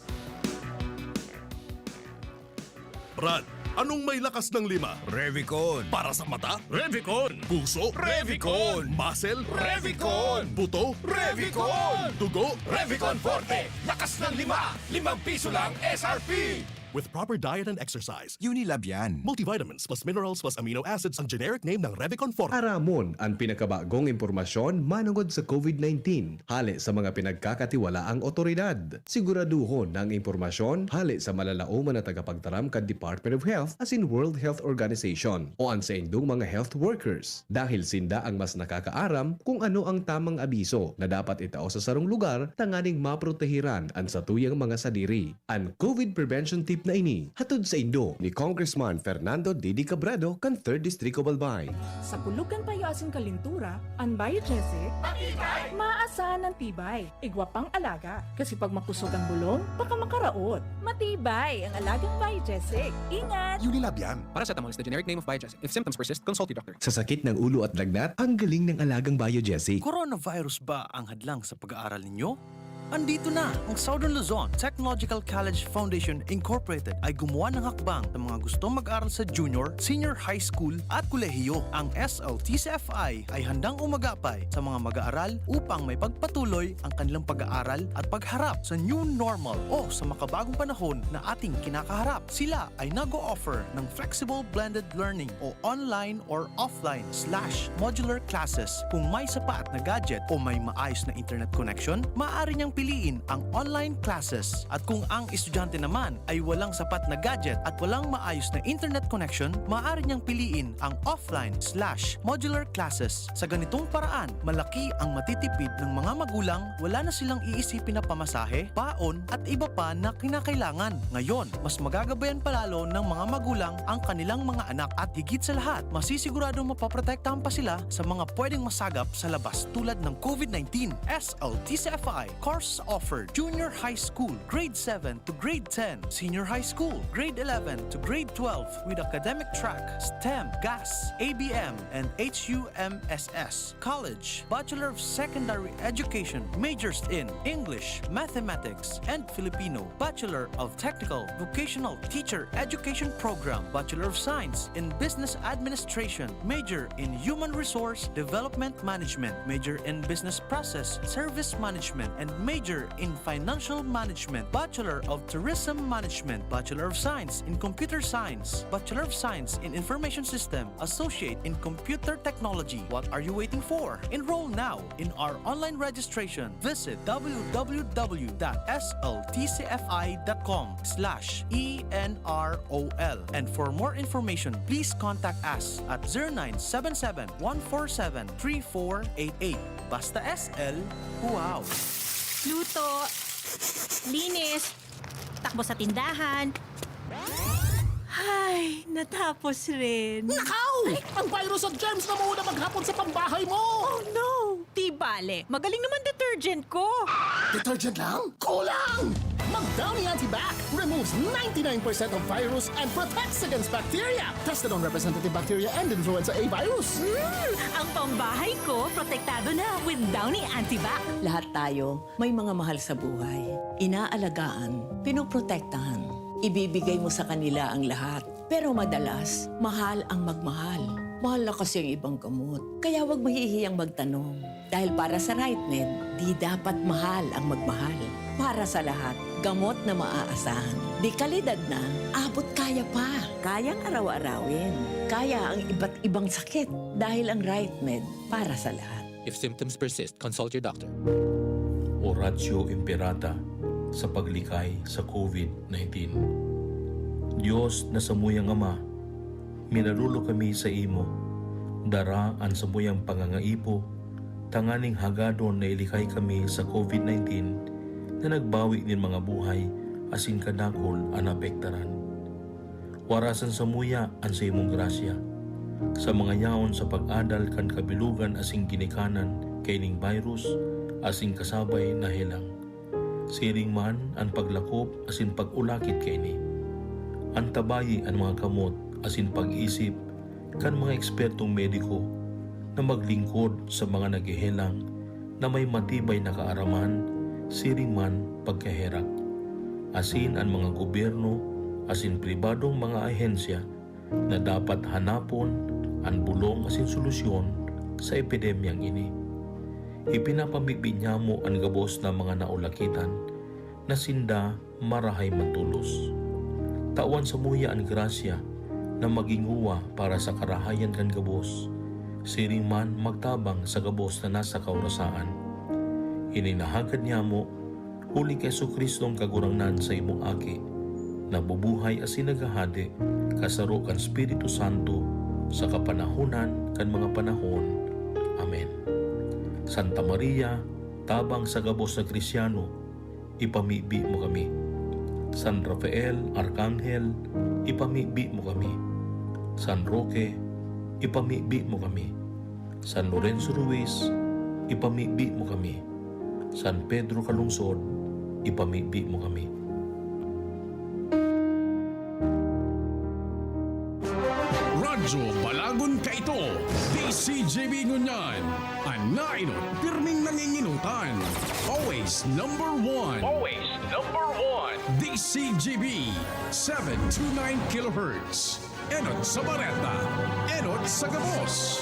Brad, anong may lakas ng lima? Revicon. Para sa mata? Revicon. Puso? Revicon. Muscle? Revicon. Buto? Revicon. Dugo? Revicon Forte. Lakas ng lima. Limang piso lang S R P. With proper diet and exercise. Unilab yan. Multivitamins plus minerals plus amino acids ang generic name ng Revicon Forte. Aramon an pinakabagong impormasyon manungod sa COVID nineteen, hale sa mga pinagkakatiwalaang otoridad. Siguraduhon na ang impormasyon hale sa malalaoman na tagapagtaram kan Department of Health asin World Health Organization o an saindong mga health workers, dahil sinda ang mas nakakaaram kung ano ang tamang abiso na dapat itao sa sarong lugar tanganing maprotehiran an satuyang mga sadiri. An COVID prevention tip na ini hatod saindo ni Congressman Fernando Didi Cabredo kan Third Distrito, Balbay. Sa kulog kan payo asin kalintura, an Biogesic, matibay! Maasa ng tibay. Igwa pang alaga. Kasi pag makusog ang bulong, baka makaraot. Matibay ang alagang Biogesic. Ingat! Unilab yan. Paracetamol is the generic name of Biogesic. If symptoms persist, consult your doctor. Sa sakit ng ulo at lagnat, ang galing ng alagang Biogesic. Coronavirus ba ang hadlang sa pag-aaral ninyo? Andito na! Ang Southern Luzon Technological College Foundation Incorporated ay gumawa ng hakbang sa mga gustong mag-aral sa junior, senior high school at kolehiyo. Ang S L T C F I ay handang umagapay sa mga mag-aaral upang may pagpatuloy ang kanilang pag-aaral at pagharap sa new normal o sa makabagong panahon na ating kinakaharap. Sila ay nag-o-offer ng flexible blended learning o online or offline slash modular classes. Kung may sapat na gadget o may maayos na internet connection, maaari niyang piliin ang online classes. At kung ang estudyante naman ay walang sapat na gadget at walang maayos na internet connection, maaari niyang piliin ang offline slash modular classes. Sa ganitong paraan, malaki ang matitipid ng mga magulang, wala na silang iisipin na pamasahe, baon, at iba pa na kinakailangan. Ngayon, mas magagabayan pa lalo ng mga magulang ang kanilang mga anak at higit sa lahat, masisiguradong mapoprotektahan pa sila sa mga pwedeng masagap sa labas tulad ng COVID nineteen. S L T C F I course offered: Junior High School, Grade seven to Grade ten, Senior High School, Grade eleven to Grade twelve with academic track, STEM, GAS, A B M, and H U M S S. College, Bachelor of Secondary Education, majors in English, Mathematics, and Filipino, Bachelor of Technical Vocational Teacher Education Program, Bachelor of Science in Business Administration, major in Human Resource Development Management, major in Business Process Service Management, and major in Financial Management, Bachelor of Tourism Management, Bachelor of Science in Computer Science, Bachelor of Science in Information System, Associate in Computer Technology. What are you waiting for? Enroll now in our online registration. Visit w w w dot s l t c f i dot com slash e n r o l. And for more information, please contact us at zero nine seven seven, one four seven, three four eight eight. Basta S L, wow! Luto, linis, takbo sa tindahan. Ay, natapos rin. Nakaw! Ang virus at germs na muna maghapon sa pambahay mo! Oh no! Di bale, magaling naman detergent ko. Detergent lang? Kulang! Mag Downy Antibac removes ninety-nine percent of virus and protects against bacteria. Tested on representative bacteria and influenza A virus. Hmm, ang pambahay ko protektado na with Downy Antibac. Lahat tayo may mga mahal sa buhay. Inaalagaan, pinoprotektahan. Ibibigay mo sa kanila ang lahat. Pero madalas, mahal ang magmahal. Mahal na kasi ang ibang gamot. Kaya wag mahihiyang magtanong. Dahil para sa RightMed, di dapat mahal ang magmahal. Para sa lahat, gamot na maaasahan. Di kalidad na, abot kaya pa. Kayang araw-arawin. Kaya ang iba't ibang sakit. Dahil ang RightMed, para sa lahat. If symptoms persist, consult your doctor. Oratio Imperata sa paglikay sa COVID nineteen. Dios na samuyang Ama, minarolo kami sa imo. Dara an samuyang pangangaipo tanganing hagadon na ilikay kami sa COVID nineteen na nagbawi nin mga buhay asin kadakul an naapektaran. Warasan samuya an saimong grasya, sa mga yaon sa pag-adal kan kabilogan asin ginikanan kaining virus asin kasabay na helang. Siring man an paglakop asin pag-ulakit kaini. Antabayi an mga kamot asin pag-isip kan mga ekspertong mediko na maglingkod sa mga naghehelang na may matibay na kaaraman siring man pagkaherak, asin an mga gobyerno asin pribadong mga ahensya na dapat hanapon an bolong asin solusyon sa epidemyang ini. Ipinapamibi niyamo an gabos na mga naulakitan na sinda marahay man tolos. Tawan samuya an grasya na magin nguwa para sa karahayan kan gabos, siring man magtabang sa gabos na nasa kaorasaan. Ini nahagad niyamo huli ki Jesu-Cristong Kagurangnan, sa imong Aki, na bubuhay asin naghahade kasaro kan Espiritu Santo sa kapanahonan kan mga panahon. Amen. Santa Maria, tabang sa gabos na Kristiano, ipamibi mo kami. San Rafael, Arkanghel, ipamibi mo kami. San Roque, ipamibi mo kami. San Lorenzo Ruiz, ipamibi mo kami. San Pedro Calungsod, ipamibi mo kami. Radyo Balagon Kaito, D C G B ngunyan. An nainot, pirming nanginginutan. Always number one. Always number one. D C G B, seven two nine kilohertz. Enot sa bareta, enot sa gabos.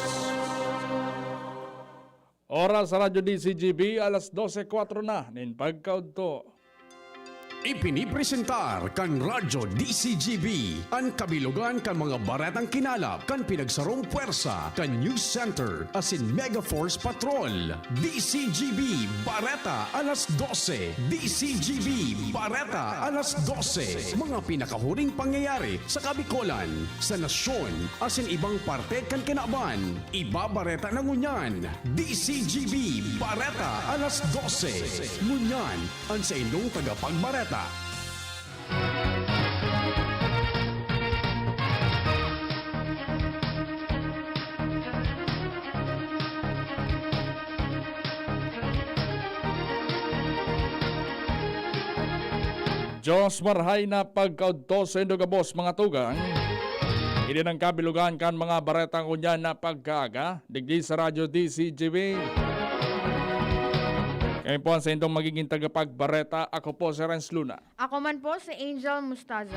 Oras sa Radyo D C G B, alas dose kwatro na nin pagkaudto. Ipinipresentar kan Radyo D C G B an kabilogan kan mga baretang kinalap kan pinagsarong pwersa kan News Center asin Mega Force Patrol. D C G B Bareta alas dose. D C G B Bareta alas dose. Mga pinakahuring pangyayari sa Kabikolan, sa nasyon, asin ibang parte kan kinaban. Ibabareta na ngunyan, D C G B Bareta alas dose. Ngunyan, an saindong tagapagbareta. Diyos marhay na pagkaudto saindo gabos, mga tugang. Ini an kabilogan kan mga bareta ngunyan na pagkaaga, digdi sa Radyo D C G B. Kami po an saindong magiging tagapagbareta. Ako po si Renz Luna. Ako man po si Angel Mustaza.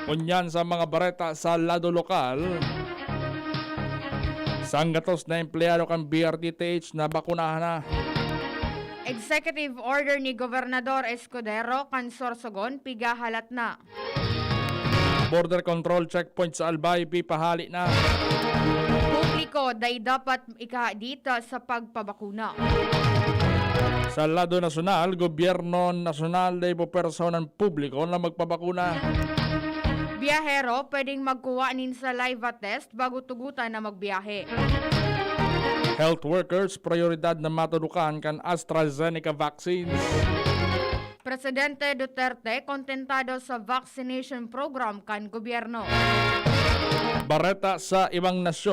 Ngunyan sa mga bareta sa lado lokal, sanggatos na empleyado kan B R T T H nabakunahan na. Executive order ni Gobernador Escudero kan Sorsogon, pigahalat na. Border control checkpoint sa Albay, pipahali na. Publiko, dai dapat ikahadit sa pagpabakuna. Sa lado nasyonal, gobyerno nasyonal dai popersaon an publiko na magpabakuna. Biyahero, pwedeng magkuha nin saliva test bago tugutan na magbiyahe. Health workers, prioridad na matudukan kan AstraZeneca vaccines. Presidente Duterte kontentado sa vaccination program kan gobyerno. Bareta sa ibang nasyon.